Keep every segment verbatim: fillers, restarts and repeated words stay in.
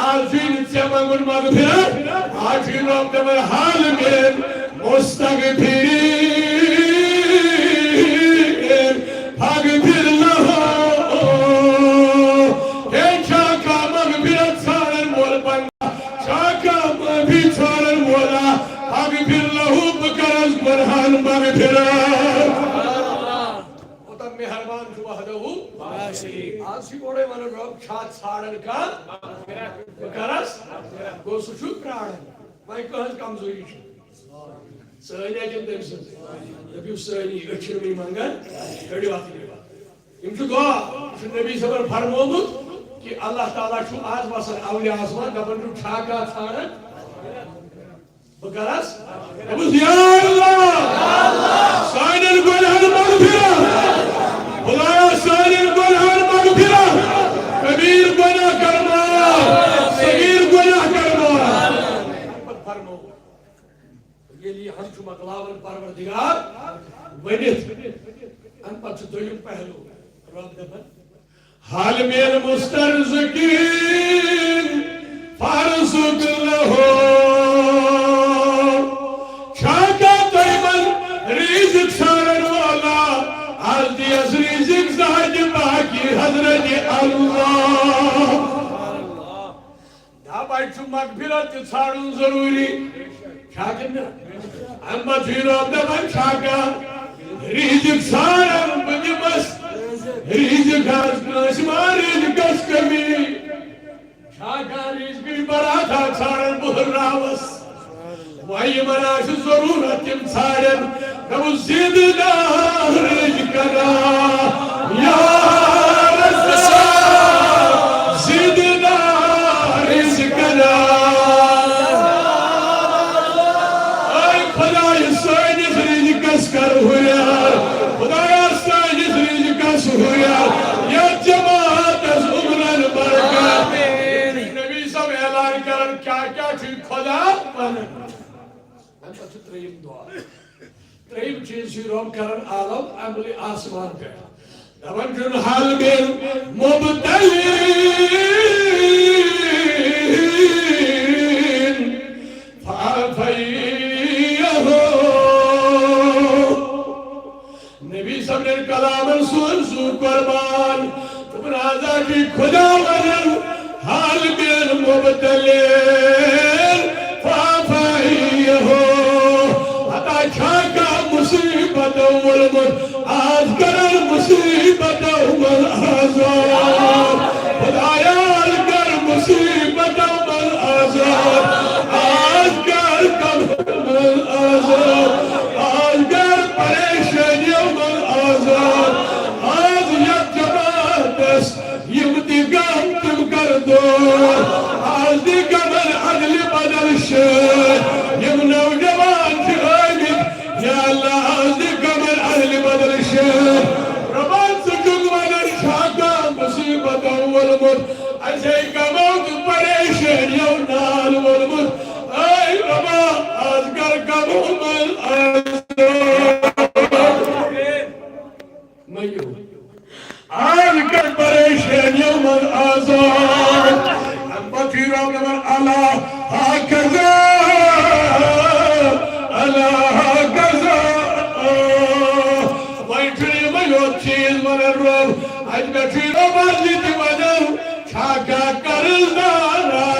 آز چھُے نہٕ ژےٚ منٛگُن مغفرت، آز چھُے رۄب دَپان حال میٛٲنۍ مستغفریٖن فاغفر لہو۔ ہے چھا کانٛہہ مغفرت ژھانٛڈن وول بنٛدٕ؟ چھا کانٛہہ معٲفی ژھانٛڈن وولا؟ فاغفر لہو، بہٕ کرس گۄنہن مغفرت۔ کوتاہ مہربان چھُ وحدہ۔ آز چھُ گۄڈَے وَنان، رۄب چھا ژھانٛڈان کانٛہہ؟ بہٕ کرس۔ گوٚو سُہ چھُ پرٛاران۔ وۄنۍ کٕہٕنٛز کمزوری چھِ؟ سٲنۍ یا کِنہٕ تٔمۍ سٕنٛز؟ دٔپِو سٲنی، أسۍ چھِنہٕ وٕنہِ منٛگان، کٔڑِو اَتھ نٮ۪بر۔ یِم چھِ دعا، یہِ چھُ نبی صٲبن فرمومُت کہِ اللہ تعالیٰ چھُ آز وَسان اولیاہس منٛز، دَپان چھُ، چھا کانٛہہ ژھانٛڈان؟ بہٕ کرس۔ دوٚپُس، یا اللہ، سانٮ۪ن گۄناہن مغفرت۔ خدایا، سانٮ۪ن گۄناہن مغفرت۔ کبیر گۄناہ کر معاف، صغیر گۄناہ کر معاف۔ پتہٕ فرموو، ییٚلہِ یہِ ہن چھُ مۄکلاوان پروردگار ؤنِتھ، اَمہِ پتہٕ چھُ دوٚیِم پہلو۔ رۄب دَپان، حال میٛٲنۍ مسترزقین فارزق لہو۔ چھا کانٛہہ تۄہہِ منٛز رزق ژھانٛڈن وولا؟ از دِیس رزق ذاتِ پاکی حضرت اللہ۔ دَپ، اَتہِ چھُ مغفرت تہِ ژھانٛڈُن ضروٗری۔ چھا کِنہٕ نہ؟ اَمہِ پتہٕ چھُ یہِ رۄب دَپان، چھا کانٛہہ رزق ژھانٛڈان؟ بہٕ دِمس رزق۔ آز کٲنٛسہِ ما رزقس کمی؟ چھا کانٛہہ رزقٕچ براتھا ژھانٛڈان؟ بہٕ ہُرراوس۔ وۄنۍ یِمن آسہِ ضروٗرت، تِم ژھانٛڈن۔ دوٚپُس، زِدنا رزقنا یا رزاق، زِدنا رزقنا۔ اے خدایا، سٲنِس رزقس کر ہُرٮ۪ر۔ خدایا، سٲنِس رزقس ہُرٮ۪ر۔ یتھ جماعتس عمرن برکت۔ نبی صٲب اعلان کران، کیٛاہ کیٛاہ چھُ خدا ونان؟ اَمہِ پتہٕ چھُ ترٛیٚیِم دُعا۔ ترٛیٚیِم چیٖز چھُ رۄب کران عالم عملِ آسمان پٮ۪ٹھ۔ دَپان چھُن، حال میٛٲنۍ مبتلین فعافیہو۔ نبی صٲبنٮ۪ن کلامن سوز سُہ قربان۔ دوٚپُن، آز ہا چھُے خدا وَنان، حال میٛٲنۍ مبتلین فعافیہو۔ ہتا چھا کانٛہہ مصیبتو وولمُت، آز کرن مصیبتو منٛز آزاد۔ خدایا، آز کر مصیبتو منٛز آزاد۔ آز کر غمو منٛز آزاد۔ آز کر پریشانیو منٛز آزاد۔ آز یتھ جماعتس یِم تہِ غم تِم کر دور۔ آز دِ غمن عدلہِ بدل شٲدۍ۔ یِم نوجوان چھِ ٲمٕتۍ، یا اللہ، آز دِ غمن عدلہِ بدل شٲدۍ۔ رۄبا، ژٕ چھُکھ ونان، چھا کانٛہہ مصیبتو وولمُت؟ اسے غمو تہٕ پریشانیو نال وولمُت۔ اے رۄبا، آز کر غمو منٛز آزاد۔ مٔنٛگِو۔ آز کر پریشانیو منٛز آزاد۔ اَمہِ پتہٕ چھُ رۄب دَپان، الا ہکذا، الا ہکذا۔ وۄنۍ چھُنہٕ یِمَے یوت چیٖز وَنان رۄب، اَتہِ پٮ۪ٹھ چھُ رۄب اَز یہِ تہِ وَنان، چھا کانٛہہ قرض دارا؟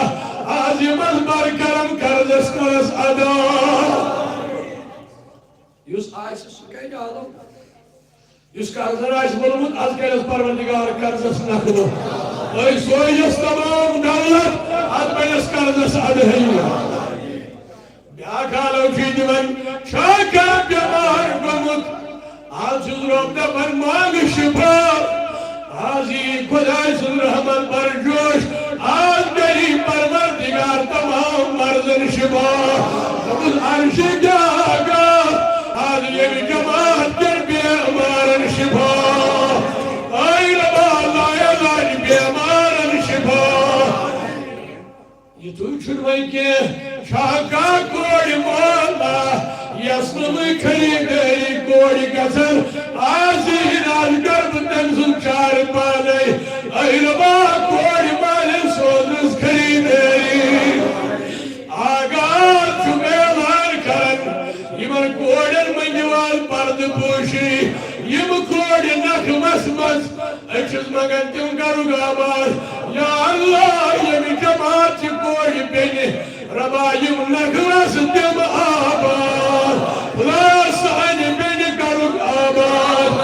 آز یِمَس بر کرم قرضس کٔرٕس ادا۔ یُس آسہِ سُہ کَرِ عالم۔ یُس قرضن آسہِ ووٚنمُت، از کَرٮ۪س پروردگار قرضس نکھٕ بوٚد۔ أے سوزٮ۪س تمام دولت، از بنٮ۪س قرضس ادہٲیی۔ بیٛاکھ عالم چھُ دِوان، چھا کانٛہہ بٮ۪مار گوٚمُت؟ آز چھُس رۄب دَپان، منٛگ شفا۔ آز یی خۄداے سُنٛد رحمت برجوش۔ آز کَری پروردگار تمام مرضن شفا۔ دوٚپُس، عرشہِ کیٛاہ آغاز، آز ییٚمہِ جماعت کٮ۪ن بیمارن شفا۔ اے رۄبا، لاعلاج بیمارن شفا۔ یِتُے چھُنہٕ وۄنۍ کینٛہہ، چھا کانٛہہ کورِ مولا، یَس نہٕ وۄنۍ خریٖدٲری کورِ گژھن؟ آز یی ناز کر بہٕ تٔمۍ سُنٛد چارٕ پانے۔ اے رۄبا، کورِ مالٮ۪ن سوزنَس خریٖدٲری۔ تِم کَرُکھ آباد۔ یا اللہ، ییٚمہِ جماعت چہِ کورِ بیٚنہِ، رۄبا، یِم نخلس تِم آباد۔ خدا سانہِ بیٚنہِ کَرُکھ آباد۔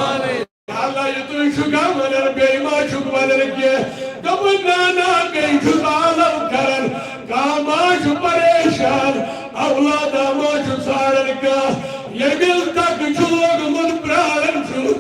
یا اللہ، یہِ تُہۍ چھُکھا وَنان، بیٚیہِ ما چھُکھ وَنان کینٛہہ؟ دوٚپُن، نہ، نہ، بیٚیہِ چھُس عالم کران، کانٛہہ ما چھُ پریشان، اولادہ ما چھُ ژھانڈان کانٛہہ؟ ییٚمِس دَکہٕ چھُ لوٚگمُت، پرٛاران چھُ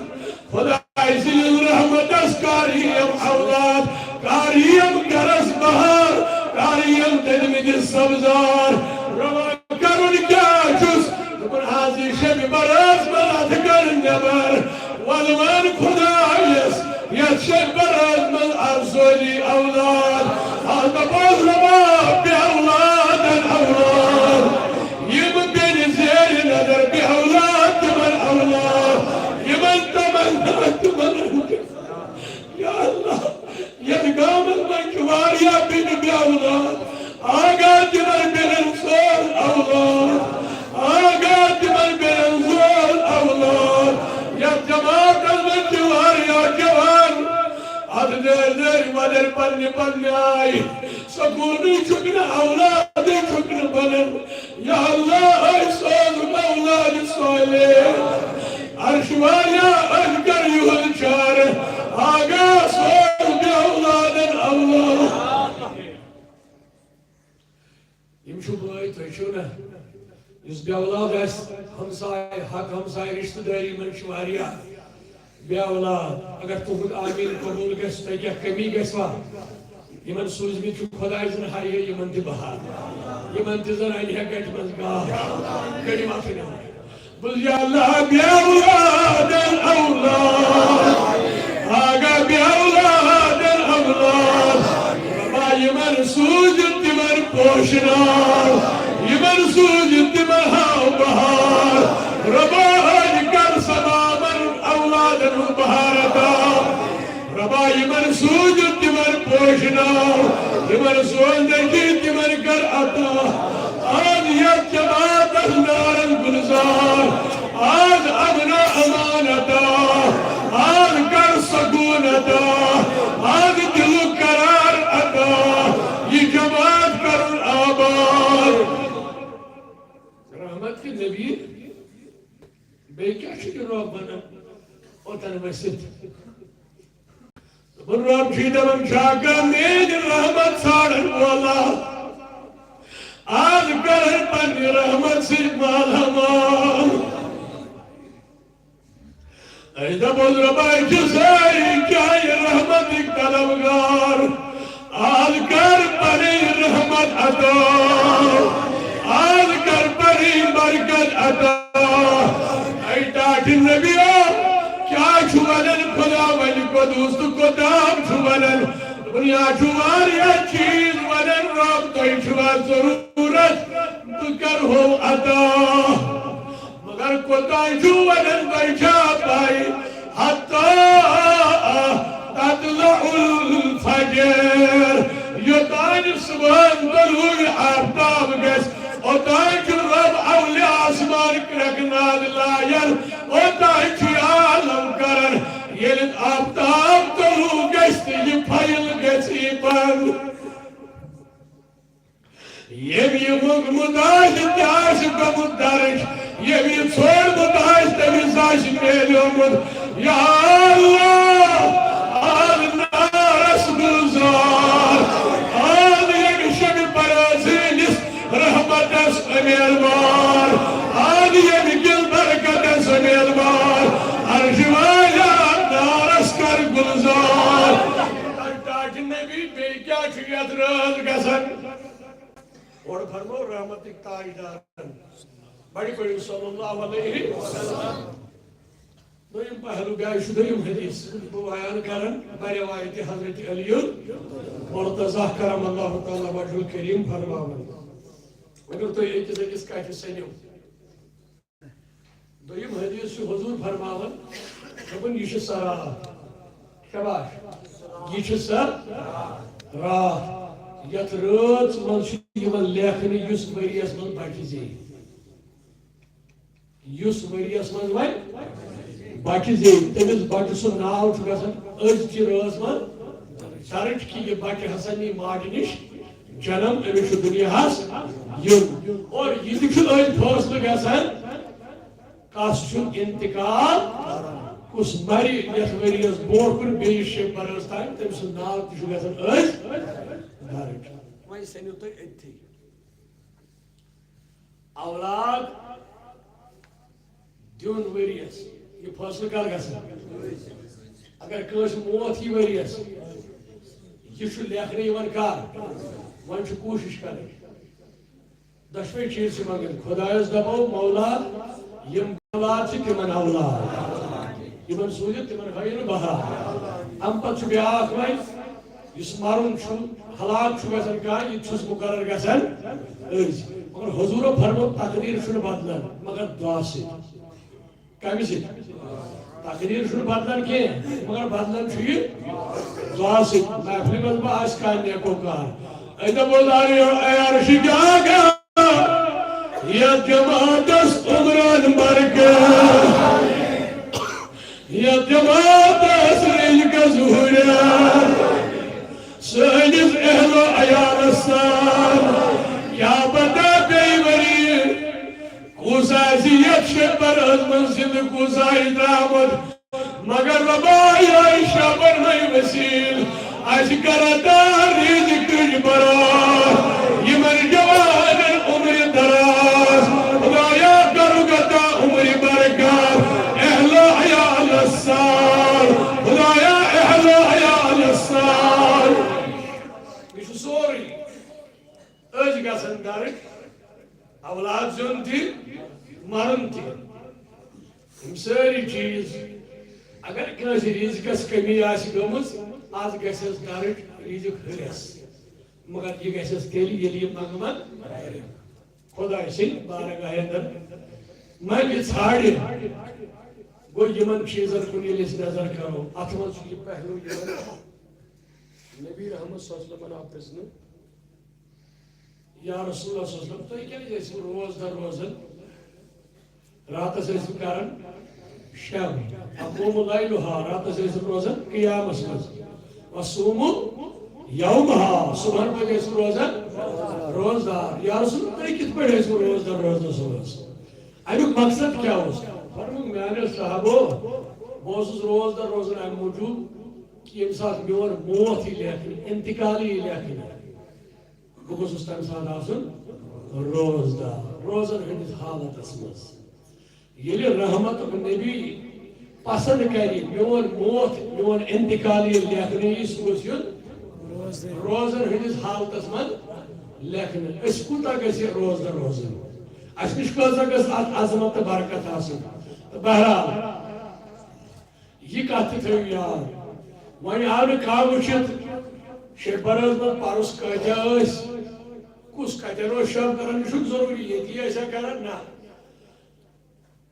خداے سٕنٛدِس رحمتس، کر یِم اولاد، کر یِم گرس بہار، کر یِم دٔدمٕتِس سبزار۔ رۄبا، کرُن کیٛاہ چھُس؟ دوٚپُن، آز یہِ شبِ برٲژ منٛز اَتھٕ کَڑ نٮ۪بر۔ وَلہٕ وَن خۄدایَس، یَتھ شبِ برٲژ منٛز آز سوزی اولاد۔ آز دَپوس، رۄبا، بے اولادَن اولاد۔ یِم بیٚنہِ زیرِ نظر، بے اولاد تِمَن اولاد۔ یِمَن تَمَننا تِمَن۔ یا اللہ، یتھ گامس منٛز چھِ واریاہ بیٚنہِ بے اولاد۔ آگاہ تِمن بیٚنٮ۪ن سوز اولاد۔ آگاہ تِمن بیٚنٮ۪ن سوز اولاد۔ یتھ جماعتس منٛز چھِ واریاہ جوان۔ اتھ دٲرۍ دٲرۍ ودٕرۍ پننہِ پننہِ آیہِ۔ سکوٗلٕے چھُکھ نہٕ، اولادٕے چھُکھ نہٕ بنان۔ یا اللہ، أسۍ سوز اولاد صالح۔ عرش والا، أسۍ کر یِہُنٛد چارٕ۔ آگاہ سوز بے اولادن اولاد۔ یِم چھِ بٲے، تُہۍ چھِو نہ؟ یُس بے اولاد آسہِ، ہمساے، حق ہمساے، رشتہٕ دٲری منٛز چھِ واریاہ بے اولاد۔ اگر تُہُنٛد آمیٖن قبوٗل گژھِ، تۄہہِ کیٛاہ کٔمی گژھِ وا؟ یِمن سوٗزمٕتۍ چھُ خۄداے سٕنٛدِ ہایہِ، یِمن تہِ بہار، یِمن تہِ زن انہِ ہا گٹہِ منٛز گاش۔ کٔرِو اتھٕ نیٚبر۔ بہٕ یا اللہ، بے اولادن اولاد، آگاہ بے اولادن اولاد۔ رۄبا، یِمن سوٗزِتھ تِمن پوشہٕ ناو، یِمن سوٗزِتھ تِمن ہاو بہار۔ رۄبا، أزۍ کر سبا یِمن اولادن ہُنٛد بہار عطا۔ رۄبا، یِمن سوٗزِتھ تِمن پوشہٕ ناو، یِمن سوزنٕکی تِمن کر عطا۔ آز یتھ جماعتس نارن گلزار، آز امن و امان عطا، آز کر سکون عطا، آز دلُک قرار عطا، یہِ جماعت کرُن آباد۔ رحمت کے نبی، بیٚیہِ کیٛاہ چھُ یہِ رۄب ونان اوٚتن ؤسِتھ؟ دوٚپُن، رۄب چھُے دَپان، چھا کانٛہہ میٛٲنۍ رحمت ژھانٛڈن وولا؟ آز کرن پننہِ رحمت سۭتۍ مالا مال۔ أسۍ دَپوس، رۄبا، أسۍ چھِ سٲری چانہِ رحمتٕکۍ طلبگار۔ آز کر پنٕنۍ رحمت عطا، آز کر پنٕنۍ برکت عطا۔ اے ٹاٹھۍ نبیو، کیٛاہ چھُ ونان خداوند قدوس تہٕ کوتام چھُ ونان؟ دُنیا چھُ واریاہ چیٖز ونان، رب تۄہہِ چھُوا ضروٗرت؟ بہٕ کرہو عطا۔ مگر کوتام چھُ ونان تۄہہِ چھا پاے؟ حتی تطلع الفجر، یوتام صبحن طلوع آفتاب گژھِ، اوتام چھُ رب اولہِ آسمان کرٛٮ۪کہٕ ناد لایان، اوتام چھُ یہِ عالم کران۔ ییٚلہِ آفتاب طلوع گژھِ تہٕ یہِ فایل گژھِ یہِ بند۔ ییٚمۍ یہِ موٚنگمُت آسہِ، تہِ آسہِ گوٚمُت درج۔ ییٚمۍ یہِ ژھوٚرمُت آسہِ، تٔمِس آسہِ میلیومُت۔ یا اللہ، آز نارس گُلزار، آز ییٚمہِ شبِ برٲژ ہٕنٛدِس رحمتس امیدوار، آز ییٚمہِ کِس برکتس امیدوار، عرشہِ والا نارس کر گُلزار۔ ٹاٹھۍ نبی، بیٚیہِ کیٛاہ چھُ یتھ رٲژ گژھان؟ گۄڈٕ فرموو رحمتٕکۍ تاجدارن، بڑِ بڑِ صلی اللہ علیہ وسلم۔ دوٚیِم پہلو، بیٚیہِ چھُ دوٚیِم حدیث بہٕ بیان کران، بروایت حضرت علی مرتضیٰ کرم اللہ تعالیٰ وجہ الکریم فرماوان۔ اگر تُہۍ أکِس أکِس کتھِ سٔنِو، دوٚیِم حدیث چھُ حضور فرماوان، دوٚپُن، یہِ چھِ سۄ راتھ۔ شاباش۔ یہِ چھِ سۄ راتھ، یَتھ رٲژ منٛز چھُ یِوان لیکھنہٕ، یُس ؤریَس منٛز بَچہِ زیٚیہِ۔ یُس ؤریَس منٛز وۄنۍ بچہِ زیٚیہِ، تٔمِس بچہِ سُنٛد ناو چھُ گژھان أزچہِ رٲژ منٛز درٕج کہِ یہِ بچہِ ہسا نی ماجہِ نِش جنم، أمِس چھُ دُنیاہس یُن۔ اور یہِ تہِ چھُ أزۍ فٲصلہٕ گژھان، کس چھُ انتقال، کُس مرِ یتھ ؤریس برونٛہہ کُن بیٚیِس شیٚیہِ برس تام، تٔمۍ سُنٛد ناو تہِ چھُ گژھان أزۍ درٕج۔ وۄنۍ سٔنِو تُہۍ أتھی۔ اولاد دیُن ؤریس، یہِ فٲصلہٕ کر گژھِ؟ اگر کٲنٛسہِ موت یی ؤریس، یہِ چھُ لیکھنہٕ یِوان کر؟ وۄنۍ چھُ کوٗشِش کرٕنۍ۔ دۄشوے چیٖز چھِ منٛگٕنۍ۔ خۄدایَس دَپو، مولا، یِم اولاد چھِ، تِمن اولاد، یِمن سوٗزِتھ، تِمن ہٲیِو نہٕ بہار۔ اَمہِ پتہٕ چھُ بیٛاکھ وۄنۍ، یُس مَرُن چھُ، ہلاک چھُ گژھان کانٛہہ، یہِ تہِ چھُس مُقرر گژھان أزۍ۔ مگر حضوٗرو فرموو، تقدیٖر چھُنہٕ بدلان، مگر دعا سۭتۍ۔ کمہِ سۭتۍ؟ تقدیٖر چھُنہٕ بدلان کینٛہہ، مگر بدلان چھُ یہِ دعا سۭتۍ۔ محفلہِ منٛز ما آسہِ کانٛہہ نیکوکار، أتۍ دَپو، "دارِ اے عرشہِ کیٛاہ گا، یَتھ جماعتس عمران برکت، یَتھ جماعتس رِزقس ہُرٮ۪ر، سٲنِس اہل و عیالس سان، کیٛاہ پتہ بیٚیہِ ؤری کُس آسہِ یتھ شیٚیہِ برس منٛز زِندٕ، کُس آسہِ درٛامُت؟" مگر رۄبا، یِہوٚے شبن ہٕے وسیٖل، اَسہِ کر عطا رِزقٕچ برکت، یِمن جوانن عمرِ دراز۔ خدایا، کَرُکھ عطا عمرِ برکت، اہل عیالس سان۔ خدایا، اہل عیالس سان۔ یہِ چھُ سورُے۔ أزۍ گژھن درٕج، اولاد زیُن تہِ، مرُن تہِ۔ یِم سٲری چیٖز، اگر کٲنٛسہِ رِزقس کٔمی آسہِ گٔمٕژ، از گژھٮ۪س درٕج رِزق ہُرٮ۪س۔ مگر یہِ گژھٮ۪س تیٚلہِ، ییٚلہِ یہِ منٛگمن خۄداے سٕنٛدِ بارگاہہِ اندر منٛگہِ ژھانٛڈِ۔ گوٚو، یِمن چیٖزن کُن ییٚلہِ أسۍ نظر کرو، اتھ منٛز چھُ یہِ پہلو یِوان نبی رحمت صلی اللہ علیہ وسلمن آو پرژھنہٕ، یا رسول اللہ صلی اللہ علیہ وسلم، تُہۍ کیٛازِ ٲسِو روزدر روزان؟ راتس ٲسِو کران شب، اقوم لیلہا، راتس ٲسِو روزان قیامس منٛز، وصوم یومہا، صبحن پتہٕ ٲسِو روزان روزدار۔ یا رسول اللہ، تُہۍ کِتھ پٲٹھۍ ٲسِو روزدر روزان صبحس؟ اَمیُک مقصد کیٛاہ اوس؟ فرموو، میٛانیو صحابو، بہٕ اوسُس روزدر روزان اَمہِ موٗجوٗب کہِ ییٚمہِ ساتہٕ میون موت یی لیکھنہٕ، انتقال یی لیکھنہٕ، بہٕ گوٚژھُس تَمہِ ساتہٕ آسُن روزدار، روزن ہٕنٛدِس حالتس منٛز۔ ییٚلہِ رحمتُک نبی پسند کرِ میون موت، میون انتقال ییٚلہِ لیکھنہٕ یی، سُہ گوٚژھ یُن روزن ہٕنٛدِس حالتس منٛز لیکھنہٕ۔ أسۍ کوٗتاہ گژھِ روزدر روزٕنۍ؟ اَسہِ نِش کۭژاہ گٔژھ اَتھ عظمت تہٕ برکت آسٕنۍ؟ تہٕ بہرحال، یہِ کتھ تہِ تھٲیِو یاد۔ وۄنۍ آو نہٕ کانٛہہ وٕچھِتھ، شیٚیہِ برس منٛز پرُس کٲتیٛاہ ٲسۍ، کُس کتٮ۪ن اوس شب کران، یہِ چھُنہٕ ضروٗری ییٚتی ٲسیا کران، نہ۔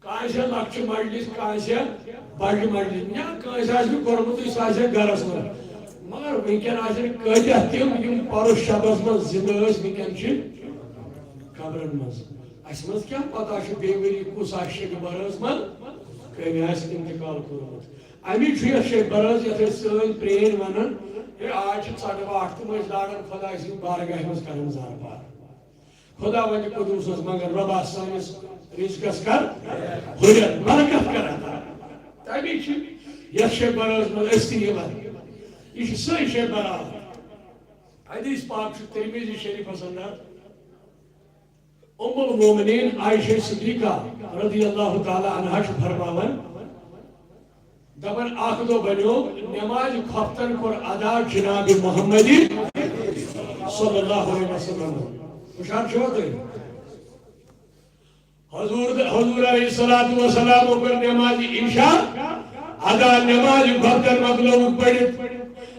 کٲنٛسہِ لۄکچہِ مجلس، کٲنٛسہِ بجہِ مجلس، یا کٲنٛسہِ آسہِ نہٕ کوٚرمُتٕے، سُہ آسہِ ہا گرس منٛز۔ مگر وٕنکٮ۪ن آسن کٲتیٛاہ تِم، یِم پرُس شبس منٛز زندٕ ٲسۍ، وٕنکٮ۪ن چھِ قبرن منٛز۔ اَسہِ منٛز کیٛاہ پتہ چھُ بیٚیہِ ؤری کُس آسہِ شیٚیہِ برس منٛز کٔمۍ آسہِ انتقال کوٚرمُت۔ اَمی چھُ یَتھ شیٚیہِ برس، یَتھ أسۍ سٲنۍ پرٛٲنۍ وَنان، ہے، آز چھِ ژَٹہٕ واٹھ تہٕ مٔنٛزۍ لاگان خۄداے سٕنٛدِ بارگاہہِ منٛز کَران زارٕ پار۔ خۄداوندِ قدوٗسس منٛگان، رۄبا، سٲنِس رِزقس کر ہُرٮ۪ر، برکت کر عطا۔ تَمی چھِ یَتھ شیٚیہِ برس منٛز أسۍ تہِ یِوان۔ یہِ چھِ سٲنۍ شیٚیہِ برابر۔ حدیث پاک چھُ ترمذی شریفس اندر۔ ام المومنین عائشہ صدیقہ رضی اللہ تعالی عنہا چھِ فرماوان، دپان، اکھ دۄہ بنیو، نمازِ خۄفتن کوٚر ادا جناب محمدی صلی اللہ علیہ وسلم۔ ہُشار چھِوا تُہۍ؟ حضور، حضور علیہ الصلوۃ والسلام کوٚر نمازِ عشاء ادا، نمازِ خۄفتن مۄکلٲوٕکھ پٔرِتھ۔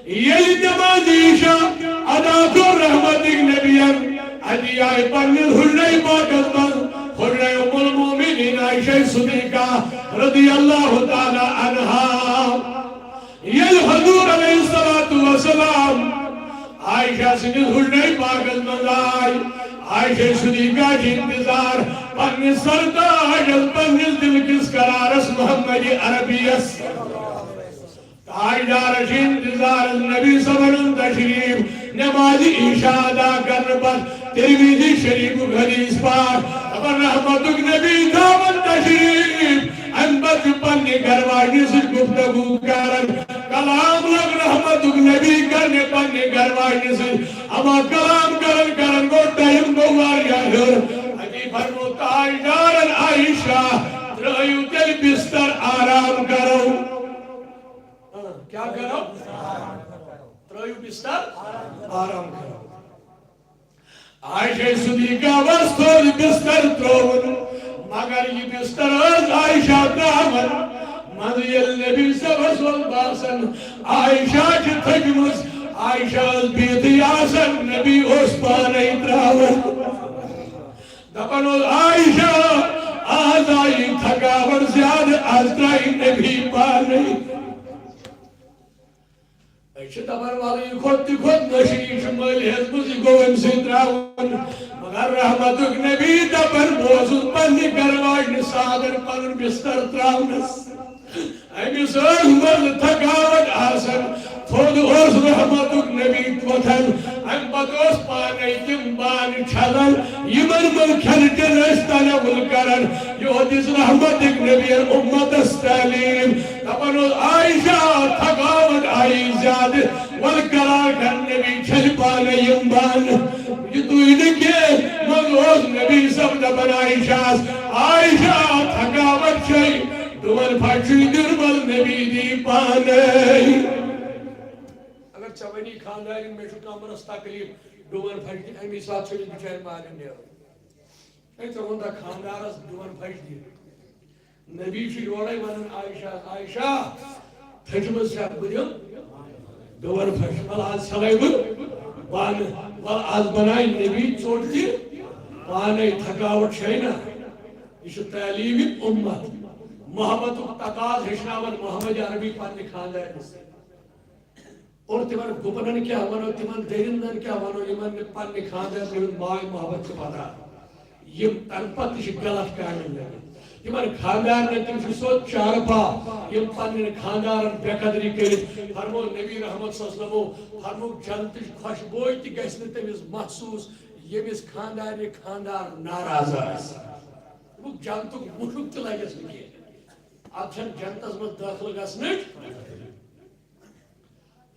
ییٚلہِ نمازِ عشاء ادا کوٚر رحمتٕکۍ نبین، اَتہِ آیہِ پننِس حجرے پاکس منٛز، حجرے ام المومنین عائشہ صدیقہ رضی اللہ تعالی عنہا۔ ییٚلہِ حضور علیہ الصلوۃ والسلام عائشہ سٕنٛدِس حجرے پاکس منٛز آے، عائشہ صدیقہ چھِ انتظار پننِس سرتاجس، پننِس دل کِس قرارس محمد عربیس۔ تاجدارس چھِ انتظار نبی صٲبن ہُنٛد تشریف۔ نماز عشاء ادا کرنہٕ پتہٕ ترمذی شریفُک حدیث پاک، دپان رحمتُک نبی تھاوان تشریف۔ امہِ پتہٕ چھُ پننہِ گرٕ واجنہِ سۭتۍ گفتگو کران، کلام لوگ رحمتُک نبی کرنہِ پننہِ گرٕ واجنہِ سۭتۍ۔ اما کلام کران کران گوٚو ٹائم گوٚو واریاہ ہیوٚر۔ اتی فرموو تاجدارن، عائشہ، ترٲیِو تیٚلہِ بستر، آرام کرو۔ ہاں، کیا کرو؟ ترٲیِو بستر، آرام کرو۔ عائشہ صدیقہ وس تھوٚد بستر ترٛووُن، مگر یہِ بستر ٲس عائشہ ترٛاوان۔ منٛزٕ ییٚلہِ نبی صٲبس اوس باسان عائشہ چھِ تھٔجمٕژ، عائشہ ٲس بِہتھٕے آسان، نبی اوس پانے ترٛاوان۔ دپان اوس، عائشہ، آز آیہِ تھکاوٹ زیادٕ، آز ترٛایہِ نبی پانے۔ أسۍ چھِ دپان، وَلہٕ یہِ کھوٚت تہِ کھوٚت نشہِ، یہِ چھُ مٔلۍ ہیٚژمٕژ، یہِ گوٚو أمۍ سۭتۍ ترٛاوُن۔ مگر رحمتُک نبی دپان، بہٕ اوسُس پننہِ گرٕ واجنہِ سادن پنُن بستر ترٛاونس۔ أمِس ٲس منٛزٕ تھکاوٹ آسان، تھوٚد اوس رحمتُک نبی وۄتھان، اَمہِ پتہٕ اوس پانے تِم بانہٕ چھلان، یِمن منٛز کھٮ۪ن چٮ۪ن ٲسۍ تناول کران۔ یہِ اوس رحمتُک نبی امتس تعلیٖم۔ دپان اوس، عائشہ، تھکاوٹ آیی زیادٕ، ول قرار کر نبی چھلہِ پانے یِم بانہٕ۔ یہِ تُے نہٕ کینٛہہ، منٛزٕ اوس نبی صٲب دپان عائشہس، عائشہ، تھکاوٹ چھے، ڈوٗن پھش چھُے دیُن، ول نبی دی پانے۔ اگر ژےٚ وَنی خانٛدارِنۍ، مےٚ چھُ کمرس تکلیف، ڈوٗن پھش دِ، اَمی ساتہٕ چھُ أمِس بِچارِ ماجہِ نیرُن۔ ہے، ژےٚ ووٚنتھا خانٛدارس ڈوٗن پھش دِ؟ نبی چھُ یورے ونان عائشہ، عائشہ، تھٔجمٕژ چھا؟ بہٕ دِمہٕ ڈوٗن پھش۔ ول آز چھلے بہٕ بانہٕ، ول آز بنایہِ نبی ژوٚٹ تہِ پانے، تھکاوٹ چھے نہ۔ یہِ چھُ تعلیٖم امت۔ محبتُک تقاضہٕ ہیٚچھناوان محمد عربی پننہِ خانٛدارنہِ سۭتۍ۔ اور تِمن گُپنن کیٛاہ ونو، تِمن درندن کیٛاہ ونو، یِمن نہٕ پننہِ خانٛدارنہِ ہُنٛد ماے محبت چھُ پتہ۔ یِم تمہِ پتہٕ تہِ چھِ غلط کامٮ۪ن لٔگِتھ۔ یِمن خانٛدارنہِ، تِم چھِ سیوٚد چارپا، یِم پننٮ۪ن خانٛدارن بے قدری کٔرِتھ۔ فرموو نبی رحمت صلی اللہ علیہ وسلمو، فرموو، جنتٕچ خۄشبوے تہِ گژھِ نہٕ تٔمِس محسوٗس، ییٚمِس خانٛدارنہِ خانٛدار ناراض آسہِ۔ دوٚپُکھ، جنتُک مُشُک تہِ لگٮ۪س نہٕ کینٛہہ۔ اتھ چھنہٕ جنتس منٛز دٲخلہٕ گژھنٕچ۔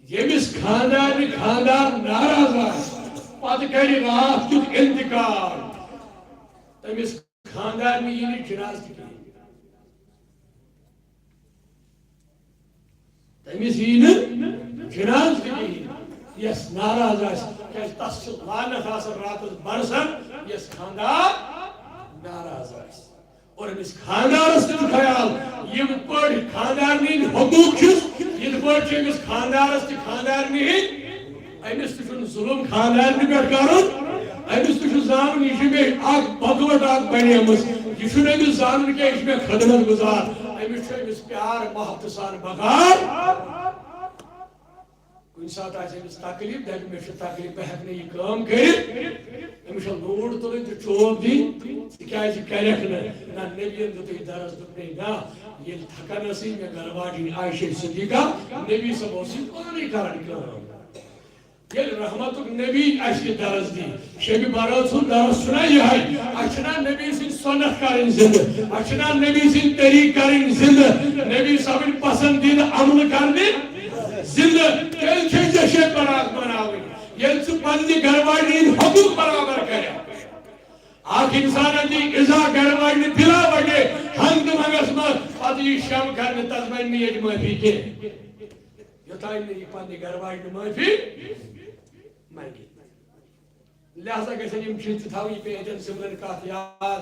ییٚمِس خانٛدارنہِ خانٛدار ناراض آسہِ، پتہٕ کرِ راتھ کیُتھ انتقال، تٔمِس خانٛدارنہِ یی نہٕ جنازٕ تہِ کِہیٖنۍ۔ تٔمِس یی نہٕ جنازٕ تہِ کِہیٖنۍ، یَس ناراض آسہِ، کیٛازِ تَس چھِ لعنت آسان راتَس برسان، یَس خانٛدار ناراض آسہِ۔ اور أمِس خانٛدارَس تہِ چھُ خیال، یِم پٲٹھۍ خانٛدارنہِ ہِنٛدۍ حقوٗق چھِس، یِتھ پٲٹھۍ چھِ أمِس خانٛدارَس تہِ خانٛدارنہِ ہِنٛدۍ۔ أمِس تہِ چھُنہٕ ظُلُم خانٛدارنہِ پٮ۪ٹھ کَرُن، أمِس تہِ چھُ زانُن، یہِ چھِ مےٚ اَکھ بۄکہٕ وَٹہٕ اَکھ بَنیمٕژ، یہِ چھُنہٕ أمِس زانُن کینٛہہ، یہِ چھُ مےٚ خدمت گُزار۔ أمِس چھُ أمِس پیار محبتہٕ سان بکار۔ کُنہِ ساتہٕ آسہِ أمِس تکلیٖف، دَپہِ، مےٚ چھُ تکلیٖف، بہٕ ہٮ۪کہٕ نہٕ یہِ کٲم کٔرِتھ۔ أمِس چھےٚ لوٗر تُلٕنۍ تہٕ چوب دِنۍ، ژٕ کیٛازِ کَرٮ۪کھ نہٕ؟ نہ، نبیَن دیُتُے درس، دوٚپنَے، نہ، ییٚلہِ تھکان ٲسٕے مےٚ گرٕ واجِنۍ عائشہ صدیقہ، نبی صٲب اوسُے پانَے کران کٲم۔ ییٚلہِ رحمتُک نبی اَسہِ یہِ درس دی، شبِ برات سُنٛد درس چھُنا یِہوٚے؟ اَسہِ چھِنا نبی سٕنٛدۍ سُنت کرٕنۍ زِندٕ؟ اَسہِ چھِنا نبی سٕنٛدۍ طریٖقہٕ کرٕنۍ زِندٕ؟ نبی صٲبٕنۍ پسندیدٕ عملہٕ کرنہِ زِندٕ؟ تیٚلہِ چھے ژےٚ شبِ برات مناوٕنۍ، ییٚلہِ ژٕ پننہِ گرٕ واجنہِ ہٕنٛدۍ حقوٗق برابر کرکھ۔ اکھ انسان دی اِزا گرٕ واجنہِ بلا وجہ ہنٛگتہٕ منٛگس منٛز، پتہٕ یی شم کرنہِ، تس بنہِ نہٕ ییٚتہِ معٲفی کینٛہہ۔ یوٚتام نہٕ یہِ پننہِ گرٕ واجنہِ معٲفی منٛگہِ۔ لہذا گژھن یِم چیٖز تہِ تھاوٕنۍ، یہِ پیٚیہِ اَتٮ۪ن ضِمنَن کَتھ یاد۔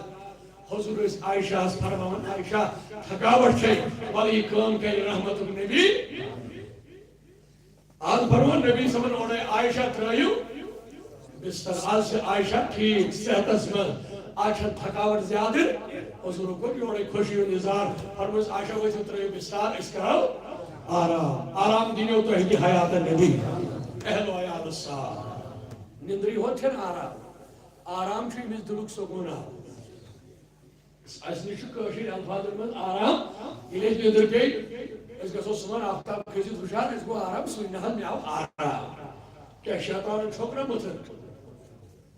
حضور ٲسۍ عائشہ ہَس فرماوان، عائشہ، تھکاوٹ چھے، وَلہٕ یہِ کٲم کَرِ رحمتُک نبی۔ آز فرموو نبی صٲبَن اورَے، عائشہ ترٛٲیِو بستر۔ آز چھِ عائشہ ٹھیٖک صحتَس منٛز، آز چھَنہٕ تھکاوٹ زیادٕ۔ حضوٗرو کوٚر یورَے خوشی ہُنٛد اظہار، فرمووُس، عائشہ ؤتھِو ترٛٲیِو بستر، أسۍ کَرو آرام۔ آرام دِنیو تۄہہِ تہِ حیات نبی، اہل و عیالَس سان۔ نِندرِ ہوت چھَنہٕ آرام۔ آرام چھُ أمِس دِلُک سکوٗن آو۔ اَسہِ نِش چھُ کٲشِر الفاظن منٛز آرام۔ ییٚلہِ اَسہِ نیٚنٛدٕر پیٚیہِ، أسۍ گژھو صُبحن آفتاب کھٔسِتھ ہُشار، اَسہِ گوٚو آرام، سُے نہ حظ مےٚ آو آرام۔ کیٛاہ شیطانن چھوٚک نہ مٔتھٕر؟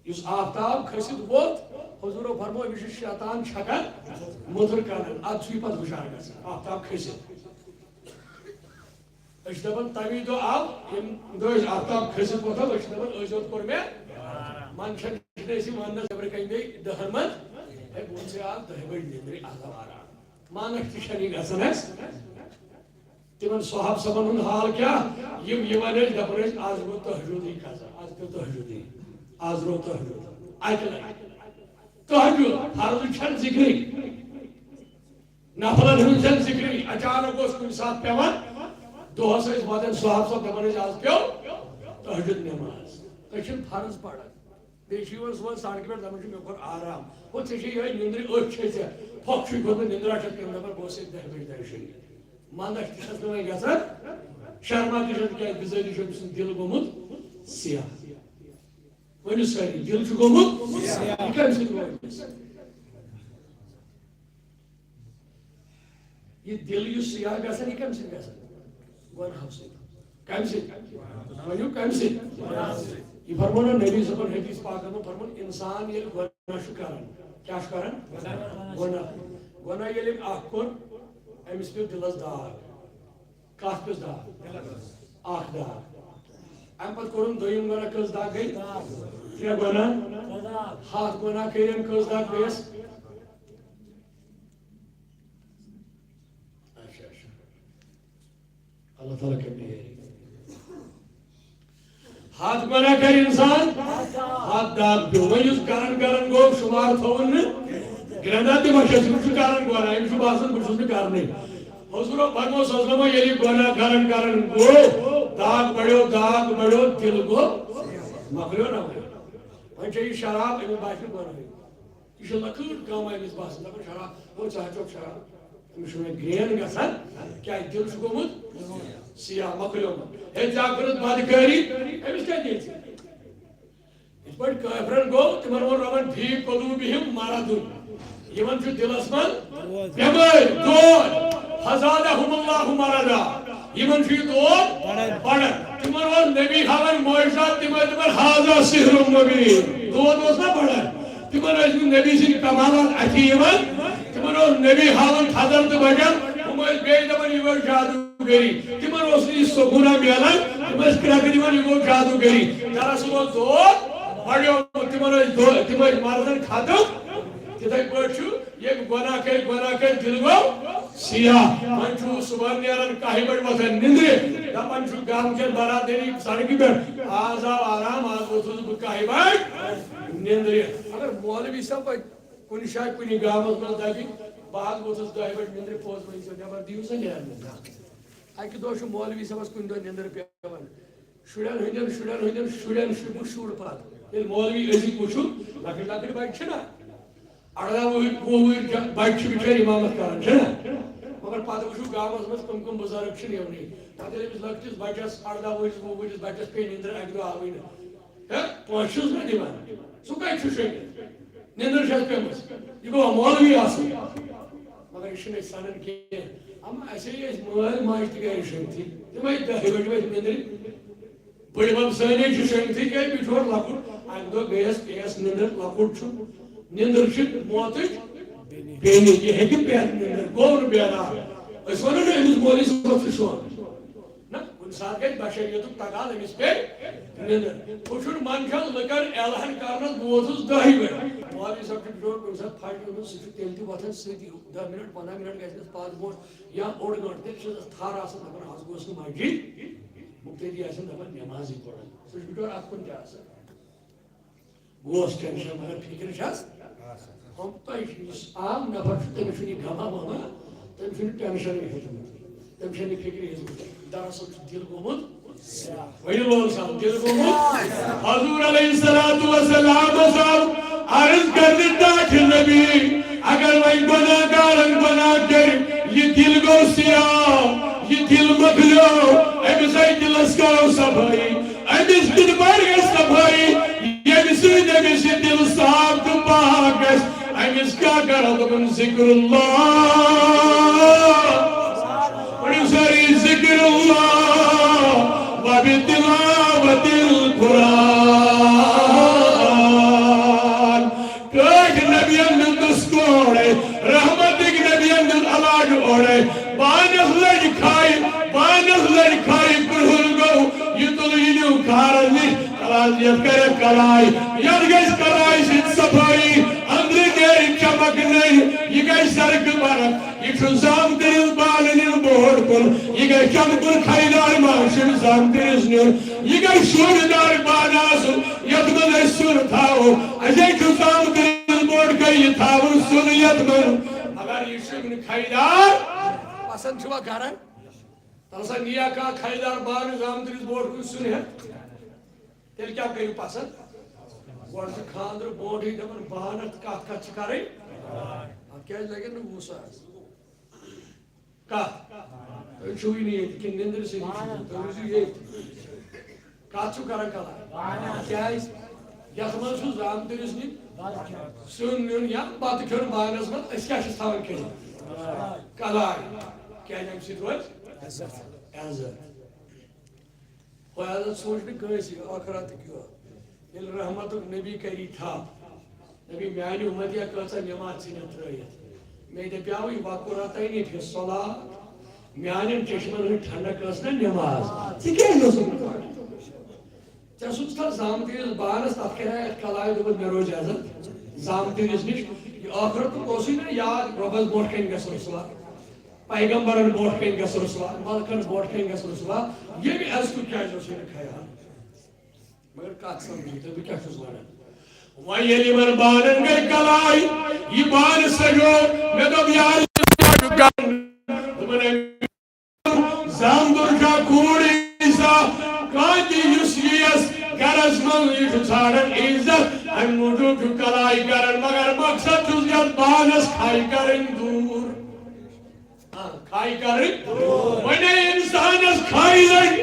یُس آفتاب کھٔسِتھ ووت، حضوٗرو فرموو، أمِس چھُ شیطان چھکان مٔتھٕر کران، اَدٕ چھُ یہِ پتہٕ ہُشار گژھان آفتاب کھٔسِتھ۔ أسۍ چھِ دَپان، تَمی دۄہ آو، ییٚمہِ دۄہ أسۍ آفتاب کھٔسِتھ وۄتھو، أسۍ چھِ دَپان، أزۍ یوت کوٚر مےٚ۔ منٛدچھان چھِنہٕ أسۍ یہِ وَننَس، نٮ۪برٕ کَنہِ گٔے دَہَن منٛز۔ ہے، بہٕ ووٚن ژےٚ آز دَہہِ بَجہِ نیٚنٛدرِ، آز آو آرام۔ مانَکھ تہِ چھَنہٕ یہِ گژھان اَسہِ۔ تِمَن صحاب صٲبَن ہُنٛد حال کیٛاہ؟ یِم یِوان ٲسۍ، دَپان ٲسۍ، آز گوٚو تہجدٕے قضا، آز پیوٚو تہجدٕے، آز روو تہجد۔ اَکہِ لَٹہِ۔ تہجد، فرض چھَنہٕ ذِکرٕے۔ نفلن ہُنٛد چھَنہٕ ذِکرٕے، اچانک اوس کُنہِ ساتہٕ پٮ۪وان، دۄہس ٲسۍ واتان صحاب صٲب دَپان ٲسۍ، آز پیوٚو تہجد نٮ۪ماز، أسۍ چھِنہٕ فرض پَران۔ بیٚیہِ چھِ یِوان صُبحن سڑکہِ پٮ۪ٹھ دَپان چھِ، مےٚ کوٚر آرام۔ ہُہ، ژےٚ چھے یِہوٚے نیٚنٛدرِ أتھۍ چھے ژےٚ، پھۄکھ چھُے کھوٚتمُت نیٚنٛدرا چھَتھ پٮ۪وان دَپان، بہٕ اوسُس ییٚتہِ دَہہِ بَجہِ دَہہِ شیٚیہِ۔ منٛدَچھ تہِ چھَس نہٕ وۄنۍ گژھان، شرما تہِ چھَس، تِکیٛازِ بِزٲتی چھُ أمۍ سُنٛد دِل گوٚمُت سیاہ۔ ؤنِو سٲری، دِل چھُ گوٚمُت سیاہ۔ یہِ کَمہِ سۭتۍ گوٚو أمِس؟ یہِ دِل یُس سیاہ گژھان، یہِ کَمہِ سۭتۍ گژھان؟ گۄناہو سۭتۍ۔ کَمہِ سۭتۍ؟ ؤنِو، کَمہِ سۭتۍ؟ یہِ فرموو نہ نبی صٲبن حدیث پاکَس منٛز، فرموو، اِنسان ییٚلہِ گۄناہ چھُ کران، کیٛاہ چھُ کران؟ گۄناہ۔ گۄناہ ییٚلہِ أمۍ اکھ کوٚر، أمِس پیوٚو دِلَس داغ۔ کَتھ پیوٚس داغ؟ اکھ داغ۔ اَمہِ پَتہٕ کوٚرُن دوٚیِم گۄناہ، کٔژ داغ گٔے؟ ترٛےٚ گۄناہ۔ ہَتھ گۄناہ کٔرِن، کٔژ داغ گٔیَس؟ اچھا، اچھا۔ اللہ تعالیٰ کَرِ مہربٲنی۔ ہَتھ گۄناہ کَرِ اِنسان، ہَتھ داغ پیوٚو۔ وۄنۍ یُس کران کران گوٚو، شُمار تھوٚوُن نہٕ۔ گرٛنٛدان تہِ ما چھَس، یِم چھُ کران گۄناہ، أمِس چھُ باسان، بہٕ چھُس نہٕ کرنٕے۔ حضوٗرو فرموو صلی اللہ علیہ وسلم، ییٚلہِ گۄناہ کران کران گوٚو، داغ بڑیو، داغ بڑیو، دِل گوٚو، مۄکلیو نہ وۄنۍ۔ وۄنۍ چیٚیہِ شراب، أمِس باسہِ نہٕ گۄناہٕے۔ یہِ چھُ لۄکٕٹ کٲم أمِس باسان، دَپان، شراب، ہو، ژٕ ہا چیوٚکھ شراب۔ أمِس چھُ وۄنۍ گرٛین گژھان، کیٛازِ دِل چھُ گوٚمُت سیاہ، مۄکلیومُت۔ ہے، ژےٚ کٔرٕتھ بدکٲری، أمِس کیٛاہ دِژ؟ یِتھ پٲٹھۍ کٲفرَن گوٚو، تِمَن ووٚن رۄبَن، فی قلوبہم مرض، یِمَن چھُ دِلَس منٛز بٮ۪مٲرۍ، دود، فزادہم اللہ مرضا، یِمَن چھُ یہِ دود بڑان۔ تِمَن اوس نبی ہاوان معجزات، تِم ٲسۍ دَپان، ہذا سحر مبین، دود اوس نہ بڑان۔ تِمن ٲسۍ نہٕ نبی سٕنٛدۍ کمالات اَتھِ یِوان۔ تِمن اوس نبی ہاوان تھزر تہٕ بجر، ہُم ٲسۍ بیٚیہِ دَپان، یہِ گوٚو جادوٗگٔری۔ تِمن اوس نہٕ یہِ سکوٗنا میلان، تِم ٲسۍ کرٛٮ۪کہٕ دِوان، یہِ گوٚو جادوٗگٔری۔ دراصل اوس دود بڑیومُت، تِمن ٲسۍ دو-، تِم ٲسۍ مرضن ختم۔ تِتھَے پٲٹھۍ چھُ، ییٚمۍ گۄناہ کٔرۍ، گۄناہ کٔرۍ، دِل گوٚو سیاہ۔ وۄنۍ چھُ صُبحن نیران کاہہِ بجہِ وۄتھان نِندرِ، دَپان چھُ گامہٕ کٮ۪ن برادٔری سڑکہِ پٮ۪ٹھ، آز آو آرام، آز ووٚتھُس بہٕ کاہہِ بجہِ نِندرِ۔ اگر مولوی صٲب وۄنۍ کُنہِ جایہِ کُنہِ گامس منٛز دَپہِ، بہٕ حظ ووٚتھُس دَہہِ بجہِ نِندرِ، پوٚز ؤنۍ زیو، نٮ۪بر دِیِو سا نیرنہٕ۔ اَکہِ دۄہ چھُ مولوی صٲبس کُنہِ دۄہ نِندٕر پٮ۪وان۔ شُرٮ۪ن ہٕنٛدٮ۪ن، شُرٮ۪ن ہٕنٛدٮ۪ن، شُرٮ۪ن شُرۍ، بہٕ شُر پتہٕ۔ ییٚلہِ مولوی أزِکۍ وٕچھُن، لۄکٕٹۍ لۄکٕٹۍ بچہِ چھِنہ، اَرداہ وُہٕرۍ، وُہ وُہٕرۍ جا-، بچہِ چھِ بِچٲرۍ اِمامت کران، چھِنہ؟ مگر پتہٕ وٕچھِو گامس منٛز کٕم کٕم بُزرگ چھِ نِونٕے۔ پتہٕ ییٚلہِ أمِس لۄکٹِس بچس، اَرداہ وُہٕرِس، وُہ وُہٕرِس بچس پیٚیہِ نِندٕر اَکہِ دۄہ آوٕے نہٕ۔ ہے، پونٛسہٕ چھُس نہ دِوان۔ سُہ کَتہِ چھُ شٔنگِتھ؟ نِندٕر چھَس پیٚمٕژ۔ یہِ گوٚو مولوی آسُن۔ مگر یہِ چھُنہٕ أسۍ سَنان کینٛہہ۔ اَما اَسے ٲسۍ مٲلۍ ماجہِ تہِ گَرِ شٔنگتھٕے۔ تِمَے دَہہِ بَجہِ وٲتۍ نِندرِ۔ بٔڈۍ بَب سٲنۍ چھِ شٔنگتھٕے، کیٛازِ بِچور لۄکُٹ۔ اَکہِ دۄہ گٔیَس، پیٚیَس نِندٕر، لۄکُٹ چھُ۔ نِندٕر چھِ موتٕچ بیٚنہِ۔ یہِ ہیٚکہِ پٮ۪تھ نِندٕر، گوٚو نہٕ بیدار۔ أسۍ وَنو نہٕ أمِس مولوی صٲبَس چھُ شۄنٛگ۔ نہ، کُنہِ ساتہٕ گژھِ بشریتُک تقاضہٕ، أمِس پیٚیہِ نِندٕر۔ ہُہ چھُنہٕ منٛدچھان لُکن اعلان کرنس، بہٕ ووتُس دَہہِ بجہِ۔ مولوی صٲب چھُ بِچور کُنہِ ساتہٕ پھٹھ گوٚمُت، سُہ چھُ تیٚلہِ تہِ وۄتھان سۭتی، دَہ مِنٹ، پنٛداہ مِنٹ گژھِ نہٕ پتھ برونٛٹھ یا اوٚڑ گٲنٛٹہٕ، تیٚلہِ چھُس تھر آسان دَپان، از گوس نہٕ مسجد، مُقتدی آسن دَپان، نٮ۪مازٕے پوٚرُن۔ سُہ چھُ بِچور اَتھ کُن تہِ آسان۔ گوس ٹینشن، مگر فکر چھس۔ ہم تۄہہِ چھُ، یُس عام نفر چھُ، تٔمِس چھُنہٕ یہِ غمہ ومہ، تٔمِس چھُنہٕ ٹینشنٕے ہیوٚتمُت، تٔمِس چھَنہٕ یہِ فکرِ ہیٚژمٕژ۔ دراصل چھُ دِل گوٚمُت۔ ؤنِو لول صاحب، دِل گوٚمُت۔ حضور علیہ الصلوۃ والسلام آو عرض کرنہِ، ٹاٹھہِ نبی، اگر وۄنۍ گۄناہ گارن گۄناہ کرِ، یہِ دِل گوٚو سیاہ، یہِ دِل مۄکلیو، أمِس ہے دِلس کرو صفٲیی۔ أمِس کِتھ پٲٹھۍ گژھِ صفٲیی؟ ییٚمہِ سۭتۍ أمِس یہِ دِل أمِس کیٛاہ کرو؟ دوٚپُن، ذِکرُ اللہ۔ ؤنِو سٲری، ذِکرُ اللہ وَبِتِلاوَتِ الْقُرْآنِ۔ ٹٲٹھۍ نبیَن دیُت نُسخہٕ اورَے، رحمتٕکۍ نبیَن دیُت علاج اورَے۔ بانَس لٔج کھے، بانَس لٔج کھے، کرٛہُن گوٚو، یہِ تُل، یہِ نیوٗ کھارَس نِش۔ کلاس یتھ کرکھ کلاے، یتھ گژھِ کلاے سۭتۍ صفٲیی، أنٛدرٕ نیرِ چمک نٔنۍ، یہِ گژھِ سرکہٕ برکھ۔ یہِ چھُ زامتٕرِس بانہٕ نیُن برونٛٹھ کُن، یہِ گژھِ چمکُن، خریدار ما چھُ زامتٕرِس نیُن، یہِ گژھِ شوٗبہِ دار بانہٕ آسُن، یتھ منٛز أسۍ سیُن تھاوو۔ اَسے چھُ زامتٕرِس برونٛٹھ کَنہِ یہِ تھاوُن سیُن یتھ منٛز۔ اگر یہِ چھُ خریدار پسند چھُوا کران؟ تَلہٕ سا نِیا کانٛہہ خریدار بانہٕ زامتٕرِس برونٛٹھ کُن سیُن ہٮ۪تھ۔ تیٚلہِ کیٛاہ کٔرِو پسنٛد؟ گۄڈٕ چھُ خانٛدرٕ برونٛٹھٕے دَپان بانہٕ کَتھ کَتھ چھِ کَرٕنۍ؟ اَتھ کیٛازِ لَگن نہٕ وُہ ساس؟ کَتھ؟ تُہۍ چھِوٕے نہٕ ییٚتہِ کِنہٕ نِندرِ سۭتی چھِو؟ تُہۍ روٗزِو ییٚتہِ۔ کَتھ چھِو کَران کَلاے؟ کیٛازِ؟ یَتھ منٛز چھُ زامتٕرِس نِش سیُن نیُن یا بَتہٕ کھیوٚن بانَس منٛز، أسۍ کیٛاہ چھِس تھاوان کھیٚنہِ؟ کَلاے۔ کیٛازِ اَمہِ سۭتۍ روزِ عزت۔ خۄدایَن سوٗنٛچ نہٕ کٲنٛسہِ ٲخرتُک یوت۔ ییٚلہِ رحمتُک نبی کری تھپھ، نبی میانہِ اُمتی کۭژاہ نماز ژھٕنِتھ ترٲیِتھ۔ مےٚ دَپیاوٕے وقرتین فی الصلاۃ، میانٮ۪ن چشمن ہٕنٛز ٹھنڈک ٲس نہ نماز۔ ژٕ کیٛازِ اوسُکھ نہٕ پران؟ ژےٚ سوٗزتھا زامتٕرِس بانس، تتھ کرے اکھ کلاے، دوٚپُن مےٚ روزِ عزت زامتٕرِس نِش۔ یہِ ٲخرتُک اوسُے نہ یاد، رۄبس برونٛٹھ کنہِ گژھُن سُہ۔ پیغمبرن برونٛٹھ کنہِ گژھُن سُہ، ملکن برونٛٹھ کنہِ گژھُن سُہ، ییٚمہِ عزتُک کیٛازِ اوس یہِ نہٕ خیال؟ مگر کتھ سمجھو تُہۍ، بہٕ کیٛاہ چھُس ونان؟ وۄنۍ ییٚلہِ یِمن بانن گٔے کلاے، یہِ بانہٕ سجو، مےٚ دوٚپ، یار، یہِ کیٛاہ چھُ کرُن؟ دوٚپُن، أمۍ زامتُر چھا کوٗر عیسیٰ؟ کانٛہہ تہِ یُس یِیَس گرس منٛز، یہِ چھُ ژھانڈان عزت، امہِ موٗجوٗب چھُ کلاے کران، مگر مقصد چھُس یتھ بانس کھاے کرٕنۍ دوٗر۔ آ، کھاے کرٕنۍ۔ وۄنۍ اے انسانس کھاے لٔج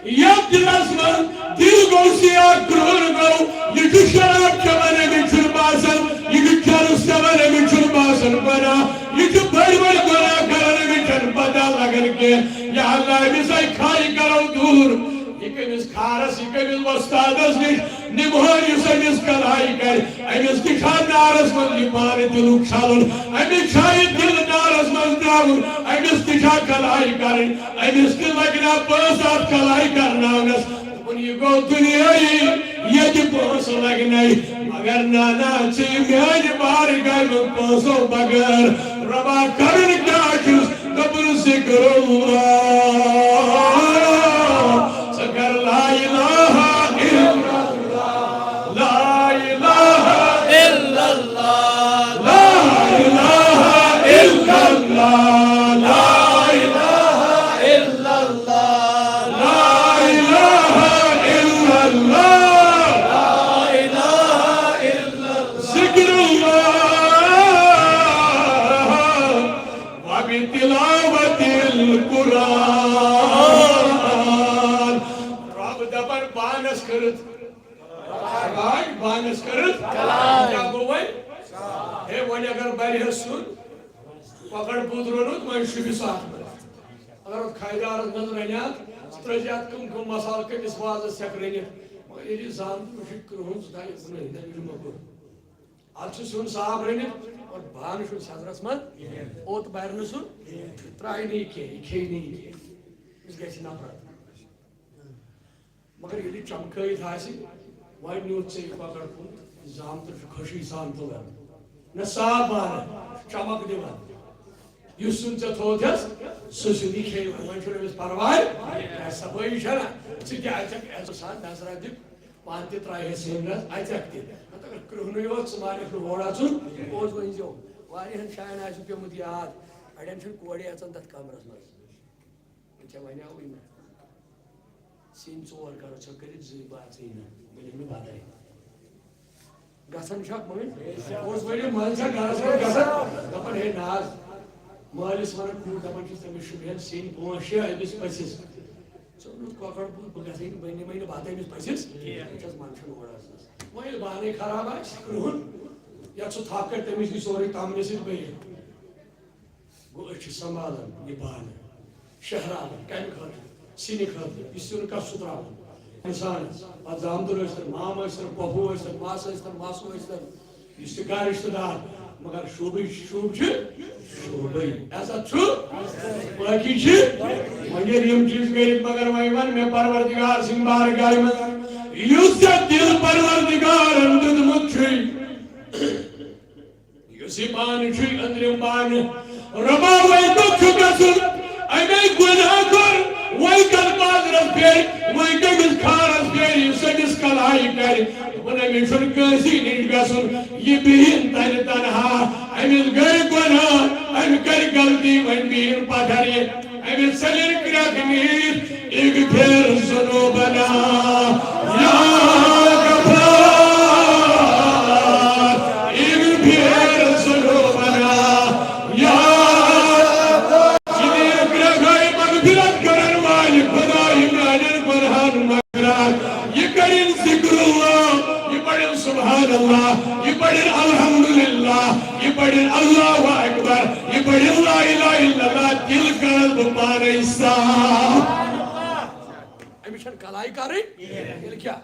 یتھ دِلس منٛز، دِل گوٚو سیاہ، کرٛہُن گوٚو، یہِ چھُ شراب چٮ۪وان، أمِس چھُنہٕ باسان، یہِ چھُ چرس چٮ۪وان، أمِس چھُنہٕ باسان گۄناہ، یہِ چھُ بٔڑۍ بٔڑۍ گۄناہ کران، أمِس چھَنہٕ پتہ لگان کینٛہہ۔ یا اللہ، أمِس اے کھاے کرو دوٗر۔ یہِ کٔمِس کھارس، یہِ کٔمِس وۄستادس نِش نِمہون، یُس أمِس کلاے کرِ؟ أمِس تہِ چھا نارس منٛز یہِ پانہٕ دِلُک چھلُن؟ أمِس چھا یہِ دِل نارس منٛز ترٛاوُن؟ أمِس تہِ چھا کلاے کرٕنۍ؟ أمِس تہِ لگہِ نا پونٛسہٕ اتھ کلاے کرناونس؟ دوٚپُن، یہِ گوٚو دُنیٲیی، ییٚتہِ پونٛسہٕ لگہِ نے، مگر نہ، نہ، ژٕ یہِ میانہِ بارگاہہِ منٛز پونٛسو بغٲر۔ رۄبا، کرُن کیٛاہ چھُس؟ دوٚپُن، ذِکرُ اللہ۔ ژٕ کر لا الہ الا اللہ، لا الہ الا اللہ، لا الہ الا اللہ، لا الہ الا اللہ، لا الہ الا اللہ، لا الہ الا اللہ۔ ذِکرُ اللہ۔ وَبِتِلَاوَتِ الْقُرْآنِ۔ رۄب دَپان بانَس کٔرٕتھ۔ بانَس کٔرٕتھ۔ کیٛاہ گوٚو وۄنۍ؟ ہے، وۄنۍ اگر بَرِ ہے سیُن، کۄکَر پوٗت روٚنُتھ، وۄنۍ شوٗبہِ سُہ اَتھ منٛز۔ اگر اَتھ خریدارَس منٛز رَنہِ ہا، ژٕ ترٛٲوزِ اَتھ کٕم کٕم مصالہٕ، کٔمِس وازَس ہٮ۪کھ رٔنِتھ۔ مگر ییٚلہِ یہِ زامتُر چھُ کرٛہُن، ژٕ تھاوِ یہِ کُنُے، دَپہِ یہِ مۄکُر۔ اتھ چھُ سیُن صاف رٔنِتھ اور بانہٕ چھُنہٕ سٮ۪زرس منٛز اوٚت بَرِ نہٕ سُہ، ترٛایہِ نہٕ یہِ کینٛہہ، یہِ کھیٚیہِ نہٕ یہِ کینٛہہ، أمِس گژھِ نفرت۔ مگر ییٚلہِ چمکٲیِتھ آسہِ، وۄنۍ نیوٗتھ ژےٚ یہِ کۄکر کُن، زامتُر چھُ خوشی سان تُلان۔ نہ صاف بانہٕ، چمک دِوان۔ یُس سیُن ژےٚ تھوٚوتھَس، سُہ سیُن یہِ کھیٚیہِ وۄنۍ، وۄنۍ چھُنہٕ أمِس پرواے۔ صفٲیی چھَنہ؟ ژٕ تہِ اَژَکھ احسان نظرہ دِ۔ پانہٕ تہِ ترٛایہِ ہے سیٚمہِ منٛز اَژٮ۪کھ تہِ۔ نہ تہٕ اگر کرٛہنُے اوس، ژٕ مانکھ نہٕ ہور اَژُن، اوس وۄنۍ زیو۔ واریاہَن جایَن آسہِ پیوٚمُت یاد، اَڑٮ۪ن چھُنہٕ کورِ اَژان تَتھ کمرَس منٛز۔ وۄنۍ ژےٚ وَنیٛاوُے مےٚ۔ سِنۍ ژور کَرو ژٕ کٔرِتھ، زٕے بہٕ اَژٕے نہٕ، بہٕ دِمہٕ نہٕ بَتَے۔ گژھان چھا مٔنٛزۍ؟ اوس ؤنِو منٛزٕ چھا گرس منٛز گژھان؟ دپان، ہے ناز، مٲلِس ونان کوٗر، دپان چھِس، تٔمِس چھُ مےٚ سِنۍ پانٛژھ شےٚ أمِس پٔژھِس۔ ژٕ اوٚنُتھ کۄکر پوٗت، بہٕ گژھے نہٕ، بہٕ نِمے نہٕ بتہٕ أمِس پٔژھِس۔ بہٕ چھَس منٛدچھان اورٕ اژنس۔ وۄنۍ ییٚلہِ بانَے خراب آسہِ، کرٛہُن، یتھ سُہ تھپھ کرِ، تٔمِس یی سورُے تمنہِ سۭتۍ بٔرِتھ۔ گوٚو، أسۍ چھِ سنبھالان یہِ بانہٕ، شہراوان کمہِ خٲطرٕ؟ سِنہِ خٲطرٕ۔ یہِ سیُن کس چھُ تراوان؟ انسانس۔ پتہٕ زامتُر ٲسۍتن، مام ٲسۍتن، پۄپھوٗ ٲسۍتن، مس ٲسۍتن، ماسوٗ ٲسۍتن، یُس تہِ کانٛہہ رشتہٕ دار، مگر شوٗبٕے، شوٗب چھُ شوٗبٕے، عزت چھُ۔ باقی چھِ۔ وۄنۍ ییٚلہِ یِم چیٖز گٔے، مگر وۄنۍ وَن مےٚ پروردگار سٕنٛدِ بارگاہہِ منٛز، یُس ژےٚ دِل پروردگارن دیُتمُت چھُے، یُس یہِ بانہٕ چھُے، أنٛدرِم بانہٕ، رۄبا، وۄنۍ کوٚت چھُ گژھُن؟ اَمے گۄناہ کوٚر، وۄنۍ کَتھ بازرَس پھیرِ، وۄنۍ کٔمِس کھارَس پھیرِ، یُس أمِس کلایہِ کَرِ؟ دوٚپُن، أمِس چھُنہٕ کٲنٛسی نِش گژھُن، یہِ بِہِن تَتہِ تنہا، أمِس گٔے گۄناہ، أمۍ کٔرۍ غلطی، وۄنۍ بِہِن پَتھر یہِ۔ أمِس ژٔلِن کرٛٮ۪کھ نیٖرِتھ، اغفر ذنوبنا یا غفار، اغفر ذنوبنا یا، یہِ نیٖرِتھ کرٛٮ۪کھ، اے مغفرت کرن والہِ خدا، یہِ میانٮ۪ن گۄنہن مغفرت، یہِ کرن ذکر اللہ، یہِ پرن سبحان اللہ، یہِ پرن الحمدللہ، یہِ پرن اللہ اکبر، یہِ پرن لا الہ الا اللہ، دل کرس بہٕ پانے صاف۔ أمِس چھَنہٕ کلاے کرٕنۍ، تیٚلہِ کیٛاہ؟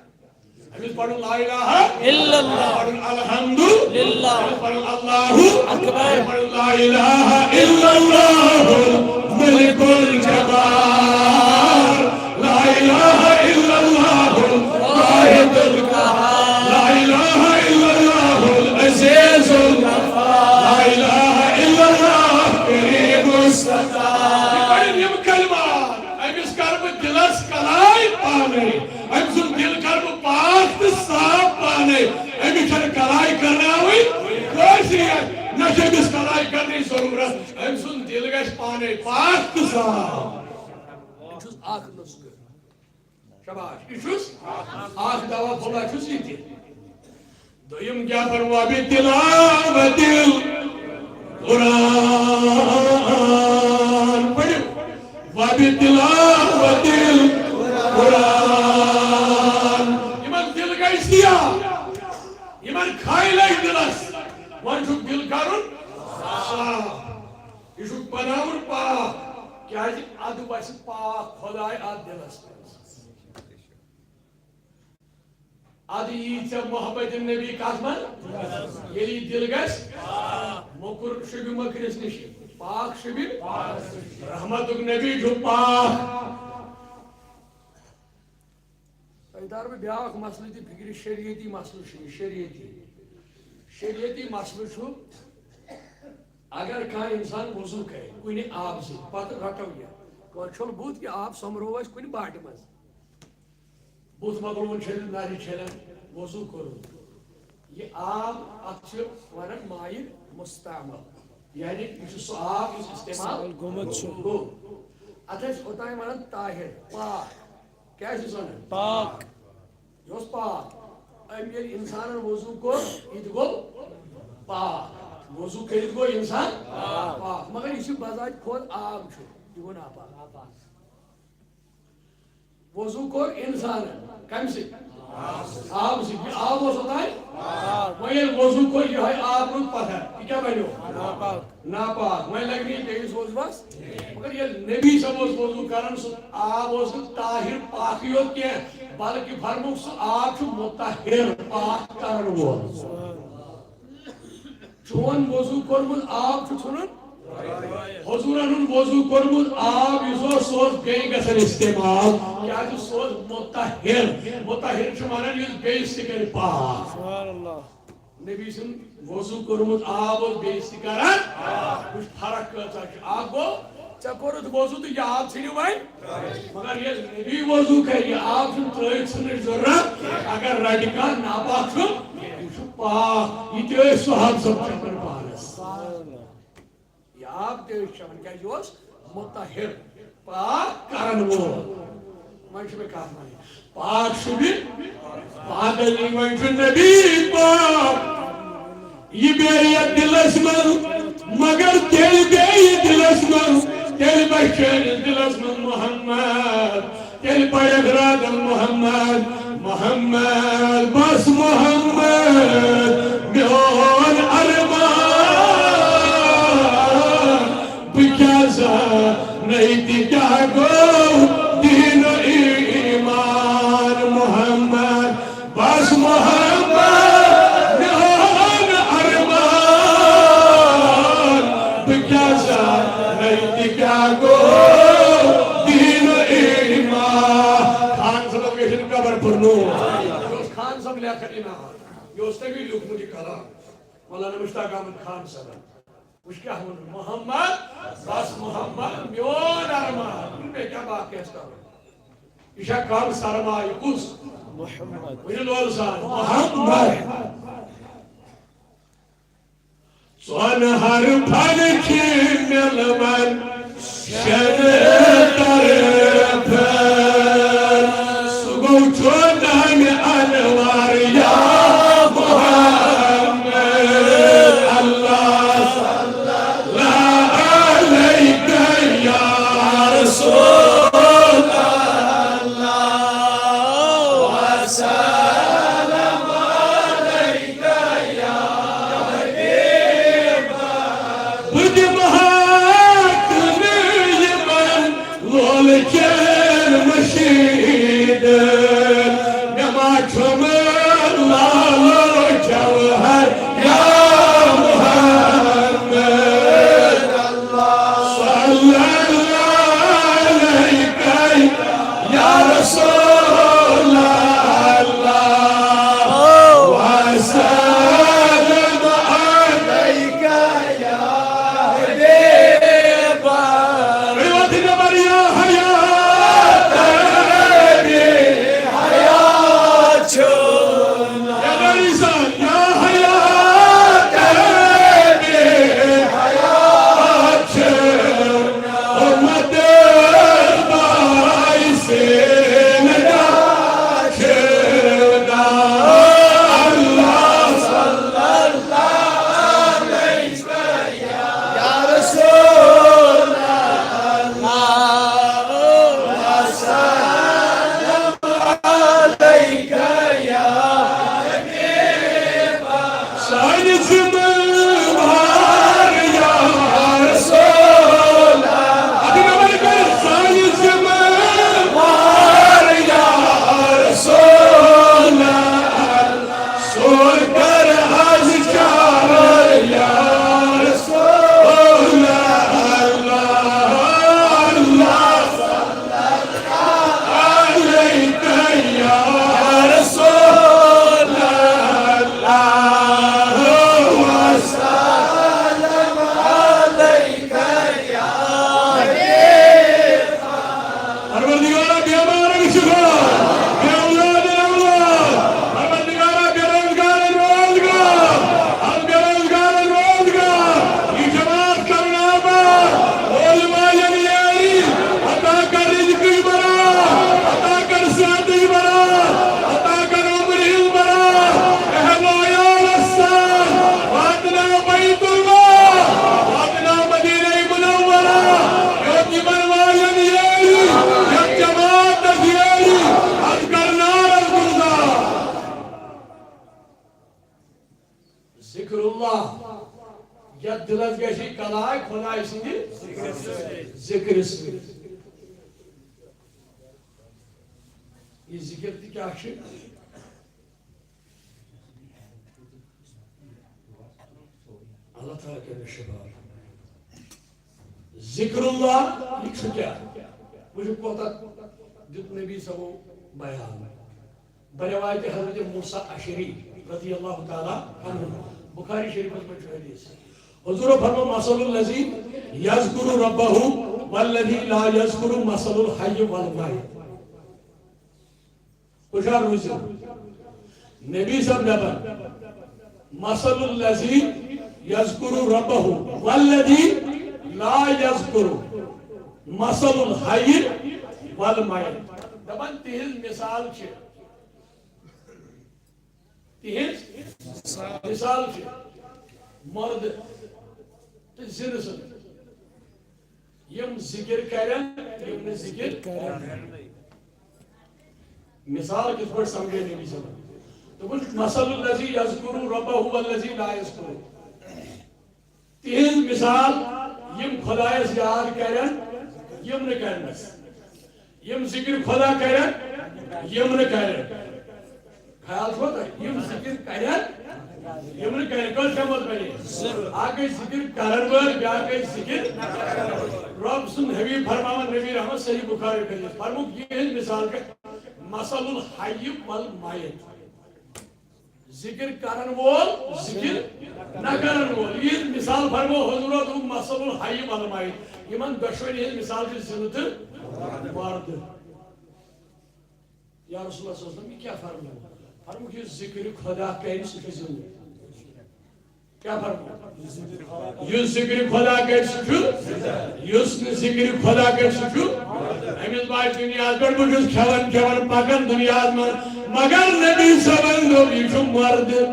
أمِس پرُن لا الہ الا اللہ۔ پرُن الحمد للہ۔ أمِس پرُن اللہ اکبر۔ أمِس پرُن لا الہ الا اللہ الملک الجبار۔ لا الہ الا اللہ الواحد القہار۔ لا الہ الا اللہ العزیز الغفار۔ لا الہ الا اللہ کریم الستار۔ یہِ پرن یِم کلمات، أمِس کر بہٕ دلس کلاے پانے، أمۍ سُنٛد دل کر بہٕ پاک تہٕ صاف پانے۔ أمِس چھنہٕ کلاے کرناوٕنۍ کٲنٛسی، نہ چھِ أمِس کلاے کرنٕچ ضروٗرت۔ أمۍ سُنٛد دل گژھِ پانے پاک تہٕ صاف۔ یہِ چھُس اکھ نُسخہٕ۔ شاباش، یہِ چھُس اکھ دوا پھوٚلہ چھُس یہِ تہِ۔ دوٚیِم کیٛاہ فرموو؟ وَبِتِلاوَتِل قرآن۔ پٔرِو۔ وَبِتِلاوَتِل قرآن۔ یِمن دِل گٔے سیاہ، یِمن کھاے لٔگۍ دِلس۔ وۄنۍ چھُکھ دِل کرُن صاف۔ یہِ چھُکھ بناوُن پاک۔ کیٛازِ؟ اَدٕ وَسہِ پاک خۄداے اَتھ دِلس منٛز۔ ادٕ یی ژےٚ محبت نبی کتھ منٛز؟ ییٚلہِ یہِ دِل گژھِ موٚکُر شوٗبہِ مٔکرِس نِش، پاک شوٗبہِ، رحمتُک نبی چھُ پاک۔ تۄہہِ تارٕ بہٕ بیٛاکھ مسلہٕ تہِ فِکرِ، شریعتی مسلہٕ چھُ یہِ، شریعتی۔ شریعتی مسلہٕ چھُ، اگر کانٛہہ انسان وضوٗ کرِ کُنہِ آبہٕ سۭتۍ، پتہٕ رٹو یہِ، کٲنٛسہِ چھوٚل بُتھ، یہِ آب سۄمبرو أسۍ کُنہِ باٹہِ منٛز۔ بُتھ مۄکلووُن چھٔلِتھ، نَرِ چھٔلِتھ، وضوٗ کوٚرمُت۔ یہِ آب، اَتھ چھِ وَنان مائے مستعمل، یعنی یہِ چھُ سُہ آب یُس استعمال استعمال گوٚمُت چھُ۔ گوٚو۔ اَتھ ٲسۍ اوٚتام وَنان طاہر، پاک۔ کیٛاہ چھِس وَنان؟ پاک۔ یہِ اوس پاک۔ أمۍ ییٚلہِ اِنسانَن وضوٗ کوٚر، یہِ تہِ گوٚو پاک۔ وضوٗ کٔرِتھ گوٚو اِنسان پاک۔ پاک۔ مگر یُس یہِ بذات خود آب چھُ، یہِ گوٚو ناپاک۔ وضوٗ کوٚر اِنسانن۔ کَمہِ سۭتۍ؟ آبہٕ سۭتۍ۔ یہِ آب اوس اوٚتام؟ وۄنۍ ییٚلہِ وضوٗ کوٚر، یِہوٚے آب روٗد پَتھر۔ یہِ کیٛاہ بَنیو؟ ناپاک۔ ناپاک۔ وۄنۍ لَگہِ نہٕ یہِ بیٚیِس وضوٗوَس۔ مگر ییٚلہِ نبی صٲب اوس وضوٗ کران، سُہ آب اوس نہٕ طاہر پاکٕے یوت کینٛہہ، بلکہِ فرمووُکھ، سُہ آب چھُ مُطہِر، پاک کرن وول۔ چون وضوٗ کوٚرمُت آب چھُ ژھُنُن۔ حضوٗرن ہُنٛد وضوٗ کوٚرمُت آب یُس اوس، سُہ اوس بیٚیہِ گژھان استعمال۔ کیٛازِ؟ سُہ اوس مُطہِر۔ مُطہِر چھُ وَنان یُس بیٚیِس تہِ کَرِ پاک۔ سبحان اللہ۔ نبی سُنٛد وضوٗ کوٚرمُت آب اوس بیٚیِس تہِ کران۔ وٕچھ فرق کۭژاہ چھِ۔ اکھ گوٚو، ژےٚ کوٚرُتھ وضوٗ تہٕ یہِ آب ژھٕنِو وۄنۍ۔ مگر ییٚلہِ نبی وضوٗ کرِ، یہِ آب چھُنہٕ ترٛٲوِتھ ژھٕننٕچ ضروٗرت۔ اگر رٹہِ کانٛہہ ناپاک چھُ، یہِ چھُ پاک۔ یہِ تہِ ٲسۍ صحابہٕ سب چٮ۪وان پانس۔ یہِ آب تہِ ٲسۍ چٮ۪وان، کیٛازِ یہِ اوس مُطہِر، پاک کرن وول۔ وۄنۍ چھِ مےٚ کتھ وَنٕنۍ۔ پاک چھُ بہِ، پاک، وۄنۍ چھُ نبی پاک۔ یہِ بیٚیہِ یَتھ دِلس منٛز، مگر تیٚلہِ بیٚیہِ دِلس منٛز، تیٚلہِ بچہِ چٲنِس دِلس منٛز محمد، تیٚلہِ پرٮ۪کھ راتن محمد، محمد، بس محمد، میون تہِ کیٛاہ گوٚو دین و ایمان محمد، بس محمد میون ارمان۔ بہٕ کیٛاہ زانَے تہِ کیٛاہ گوٚو دین و ایمان۔ خان صٲبَس گژھن قبر پھٕرنو۔ یہِ اوس خان صٲب لیکھان یہِ ناو، یہِ اوس تٔمی لیوٗکھمُت یہِ کلام، مولانا مشتاق احمد خان صٲبن۔ وٕچھ کیٛاہ ووٚن محمد، بس محمد میون ارمان، مےٚ کیٛاہ باقی آسہِ کرُن؟ یہِ چھا کم سرمایہِ؟ کُس؟ محمد۔ ؤنِو لول سان، محمد۔ ژۄن حرفن چھِ مِلوان شیٚن طرفن۔ سُہ گوٚو چونانہِ انوار یا محمد۔ اللہ صلی اللہ علیک یا رسول اللہ۔ وسلم علیک یا حبیب۔ بہٕ دِمہٕ ہا کٕنہٕ یِمن لولہٕ چین مٔشیٖدن۔ مےٚ ما چھُم لالو جوہر یا محمد۔ صلی اللہ علیک یا رسول اللہ، وسلم علیک یا حبیب اللہ۔ یا حیات حیات چھُ یا مریضان، یا حیات بے حیات چھِ، اُمت باعث نجات چھِ۔ اللہ صلی اللہ علیہ یا رسول اللہ، وسلم علیک یا حبیب۔ سانہِ ذمہٕ وار یا رسول اللہ۔ ابھی نمبر کر، سانہِ ذمہٕ وار یا رسول اللہ۔ سون کر از چار یا رسول اللہ، اللہ علیک یا رسول اللہ، وسلم علیک یا حبیب۔ پروردگارا، بیمارن شفا، بے اولادن اولاد۔ پروردگارا، بے روزگارن روزگار، از بے روزگارن روزگار۔ یہ جماعت کرن آباد، علماء یعنی یاری، عطا کر رزقی برا، عطا کر صحتی برا، عطا کر عمری برا۔ اہل و عیال السان، واتنا بیت اللہ، واتنا مدینہ منورہ۔ یوت یمن والٮ۪ن ییٚلہِ، یتھ جماعتس ییٚلہِ، از کرنارس گُلزار۔ ذکر اللہ، یتھ دلس گژھِ کلاے خداے سٕنٛدِ ذکر سۭتۍ۔ یہِ ذکر تہِ کیٛاہ چھُ؟ اللہ تعالیٰ کٔرِنۍ شفا۔ ذکر اللہ، یہِ چھُ کیٛاہ؟ وٕچھِو کوتاہ دیُت نبی صٲبو بیان۔ بروایت حضرت موسیٰ اشعری رضی اللہ تعالیٰ عنہ، بخاری شریفس منٛز چھُ حدیث۔ حضور فرمو، مثل الذی یذکر ربہ والذی لا یذکر مثل الحی والمیت۔ ہُشار روٗزِو۔ نبی صٲب دَپان، مثل الذی یذکر ربہ والذی لا یذکر مثل الحی والمیت۔ دَپان، تِہنٛز مثال چھِ، تِہنٛز مثال چھِ مردٕ تہٕ زِندٕ سٕنٛز۔ یِم ذکر کرن، یِم نہٕ ذکر کرن۔ مثال کِتھ پٲٹھۍ سمجھے نبی صٲبن؟ دوٚپُن، مثل الذی یذکر ربہ والذی لا یذکر۔ تِہنٛز مثال، یِم خدایس یاد کرن یِم نہٕ کرنس۔ یِم ذِکرِ خۄدا کرن، یِم نہٕ کرن۔ خیال چھُوا تۄہہِ؟ یِم ذِکِر کرن، یِم نہٕ کرن۔ کٔژ جمٲژ بنے؟ اکھ گٔے ذِکِر کرن وٲلۍ، بیٛاکھ گٔے ذِکِر۔ رۄب سُنٛد حبیب فرماوان، نبی رحمت، صحیح بخاری حدیث، فرمووُکھ، یِہنٛز مثال گٔے مثل الحی والمیت۔ ذِکِر کرن وول، ذِکِر نہ کرن وول۔ یہِ مثال فرمو حضورو، دوٚپُکھ، مثل الحی والمیت۔ یِمن دۄشوٕنی ہٕنٛز مثال چھِ زِندٕ تہٕ مردٕ۔ یا رسول اللہ صلی اللہ علیہ وسلم، یہِ کیٛاہ فرموو؟ فرمووُکھ، یُس ذِکرِ خۄدا کرِ، سُہ چھُ زِندٕ۔ کیٛاہ فرموو؟ یُس ذِکرِ خۄدا کرِ، سُہ چھُ، یُس نہٕ ذِکرِ خۄدا کرِ، سُہ چھُ۔ أمِس باسہِ دُنیاہَس پٮ۪ٹھ، بہٕ چھُس کھٮ۪وان، چٮ۪وان، پَکان دُنیاہَس منٛز، مگر نبی صٲبَن دوٚپ، یہِ چھُ مردٕ۔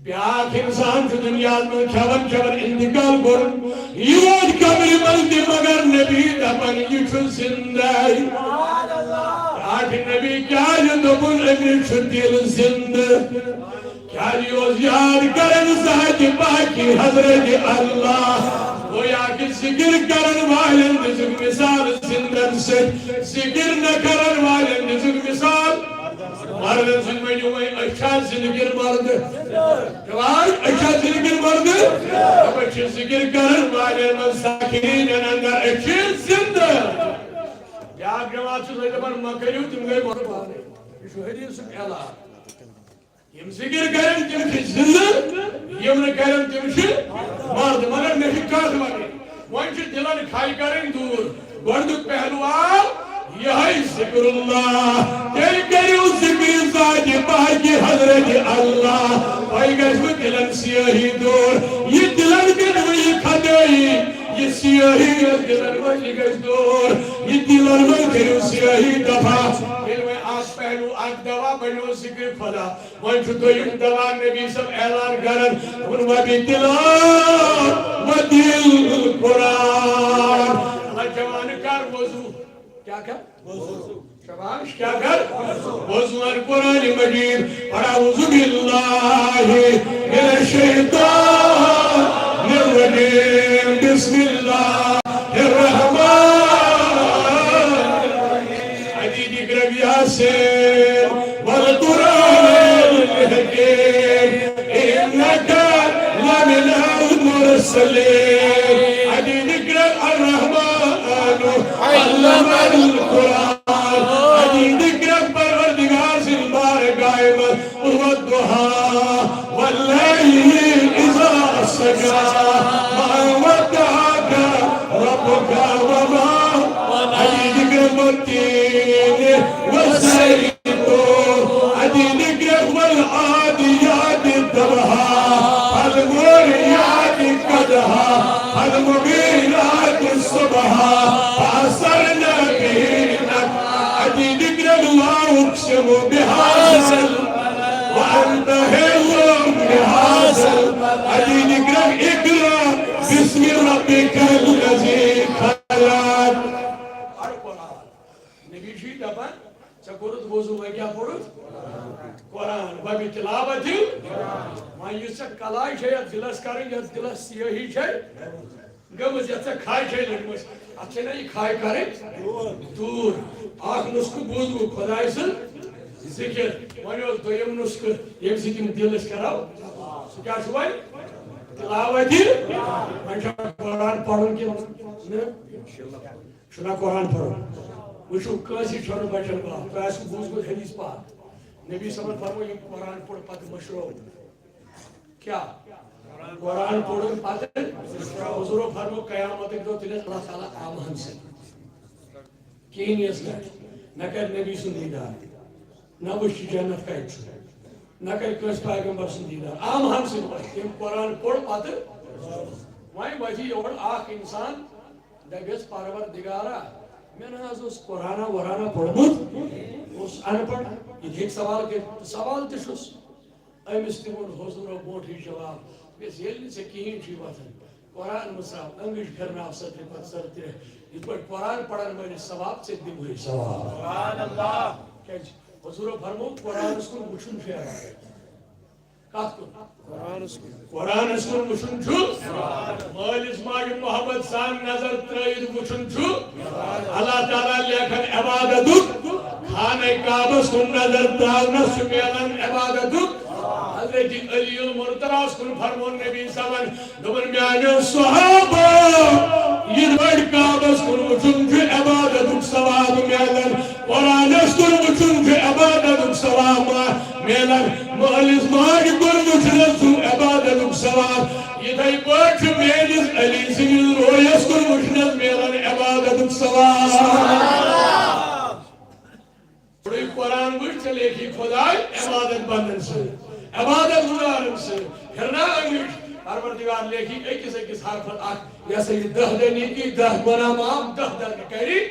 بیٛاکھ اِنسان چھُ دُنیاہَس منٛز کھٮ۪وان، چٮ۪وان، اِنتِقال کوٚرُن۔ یہِ ووت قبرِ منٛز تہِ، مگر نبی دَپان، یہِ چھُ زِندَے۔ بیٛاکھ نبی کیٛازِ دوٚپُن، أمِس چھُ دِل زِندٕ؟ کیٛازِ یہِ اوس یاد کران ذاتِ پاکِ حضرتِ اللہ۔ گویا کہِ ذِکِر کرن والٮ۪ن دِژٕکھ مثال زِندَن سۭتۍ، ذِکِر نہ کرن والٮ۪ن دِژٕکھ مثال مردن سۭتۍ۔ ؤنِو وۄنۍ، أسۍ چھا زِندٕ کِنہٕ مردٕ؟ جواب، أسۍ چھا زِندٕ کِنہٕ مردٕ؟ دَپان چھِ، ذِکِر کرن والٮ۪ن منٛز ذاکرین اندر، أسۍ چھِ زِندٕ۔ بیٛاکھ جماعت چھِ دَپان، مہ کٔرِو، تِم گٔے مردٕ پانَے۔ یہِ چھُ حدیثُک اعلان۔ یِم ذِکِر کرن، تِم چھِ زِندٕ، یِم نہٕ کرن، تِم چھِ مردٕ۔ مگر مےٚ چھِ کَتھ وَنٕنۍ، وۄنۍ چھِ دِلن کھے کرٕنۍ دوٗر۔ گۄڈٕنیُک پہلو آو یِہوٚے، ذِکرُ اللہ۔ تیٚلہِ کٔرِو ذِکرِ ذاتِ پاکِ حضرتِ اللہ۔ وۄنۍ گژھِ وۄنۍ دِلن سیٲہی دوٗر۔ یہِ دِلن گژھِ وۄنۍ یہِ کھدٲیی، یہِ سیٲہی یۄس دِلن منٛز، یہِ گژھِ دوٗر۔ یہِ دِلن منٛز کٔرِو سیٲہی دفع۔ ییٚلہِ وۄنۍ اکھ پہلو، اکھ دوا بنیو ذِکرِ خۄدا، وۄنۍ چھُ دوٚیِم دوا نبی صٲب اعلان کران، دوٚپُن، "وَبِتِلَاوَتِ الْقُرْآنِ۔" اللہ جوان کر وضو۔ کیٛاہ کر؟ وضو۔ شاباش، کیٛاہ کر؟ وضو۔ القرآن مجید۔ اعوذ باللہ من الشیطان الرجیم۔ بسم اللہ الرحمن الرحیم۔ عدیدِ گرگ یاسین والقرآن الحکیم، انک لمن المرسلین۔ عدیدِ گرگ الرحمن علم القرآن۔ عدیدِ گرگ پروردگار سٕنٛدِ بارگاہہِ منٛز، والضحیٰ واللیل اذا سجیٰ، ما ودعک ربک وما۔ عدیدِ گرگ والتین والزیتون۔ عدیدِ گرگ والعادیات ضبحا، فالموریات قدحا، فالمغیرات صبحا، فاثرن به نقعا۔ عدیدِ گرگ لا اقسم بهذا البلد وانت حل بهذا البلد۔ عدیدِ گرگ اقرأ باسم ربک الذی خلق۔ نبی چھُے دَپان، ژےٚ کوٚرُتھ وضو، وۄنۍ کیٛاہ پوٚرُتھ؟ قرآن۔ وَبِتِلَاوَتِ۔ وۄنۍ یُس ژےٚ کلاے چھے یَتھ دِلَس کَرٕنۍ، یَتھ دِلَس سیٲہی چھے گٔمٕژ، یَتھ ژےٚ کھاے چھے لٔجمٕژ، اَتھ چھے نہ یہِ کھاے کَرٕنۍ دوٗر۔ اَکھ نُسخہٕ بوٗزوٕ خۄداے سُنٛد ذِکِر۔ وۄنۍ اوس دوٚیِم نُسخہٕ، ییٚمہِ سۭتۍ یِم دِل أسۍ کَرو۔ سُہ کیٛاہ چھُ وۄنۍ؟ تِلاوَتِ۔ وۄنۍ چھا قرآن پَرُن کِنہٕ نہٕ؟ چھُنہ قرآن پرُن۔ وٕچھِو، کٲنٛسہِ چھُنہٕ بچن باپھ۔ تۄہہِ آسِوٕ بوٗزمُت حدیث پاک۔ نبی صٲبن فرموو، ییٚمۍ قرآن پوٚر پتہٕ مٔشرو۔ کیٛاہ؟ قرآن پوٚرُن پتہٕ۔ حضورو فرموو، قیامتٕکۍ دۄہ تُلہِ اللہ تعالیٰ آمہٕ ہن سۭتۍ۔ کِہیٖنۍ یَس گژھِ۔ نہ کرِ نبی سُنٛد دیٖدار۔ نہ وٕچھِ جنت کتہِ چھُ۔ نہ کرِ کٲنٛسہِ پیغمبر سُنٛد دیٖدار۔ آمہٕ ہن سۭتۍ وۄتھِ۔ ییٚمۍ قرآن پوٚر پتہٕ۔ وۄنۍ وۄتھِ یورٕ اکھ انسان، دَپٮ۪س، "پروردگارا، مےٚ نہ حظ اوس قرآنا ورآنا پوٚرمُت، بہٕ اوسُس اَن پَڑھ، یہِ تہِ ہیٚکہِ سوال کٔرِتھ۔" تہٕ سوال تہِ چھُس۔ أمِس تہِ ووٚن حضوٗرو برونٛٹھٕے جواب، دوٚپُس، "ییٚلہِ نہٕ ژےٚ کِہیٖنۍ چھُے وۄتھان، قرآن مٔژراو، أنٛگٕج پھِرناو صدرِ پتہٕ صدرِ، یِتھ پٲٹھۍ قرآن پَرن وٲلِس ثواب، ژےٚ تہِ دِمہٕ ہوے ثواب۔" سبحان اللہ۔ کیٛازِ؟ حضوٗرو فرموو، قرآنَس کُن وٕچھُن چھُ عبادت۔ کتھ کُن؟ قرآنس کُن وٕچھُن چھُ۔ مٲلِس ماجہِ محبت سان نظر ترٲوِتھ وٕچھُن چھُ۔ اللہ تعالیٰ لیکھن عبادتُک۔ خانہ کعبس کُن نظر تراونس چھُ میلان عبادتُک۔ حضرت علی المرتضیٰ ہس کُن فرمون نبی صٲبن، دوٚپُن، میانیو صحابہ، یِتھ پٲٹھۍ کعبس کُن وٕچھُن چھُ عبادتُک ثواب میلان، قرآنس کُن وٕچھُن چھُ عبادتُک ثواب میلان، مٲلِس ماجہِ کُن وٕچھنس چھُ عبادتُک ثواب۔ یِتھے پٲٹھۍ چھُ میٲنِس علی سٕنٛدِس رویس کُن وٕچھنس میلان عبادتُک ثواب۔ گۄڈٕے قرآن وٕچھ، ژےٚ لیکھی خۄداے عبادت بندن سۭتۍ، عبادت گُزارن سۭتۍ۔ پھِرناو أنٛگٕٹھ، پروردگار لیکھی أکِس أکِس حرفن اکھ، یہِ ہسا یہِ دَہ دۄہ نیکی، دَہ گۄناہ معاف، دَہ درجہٕ کری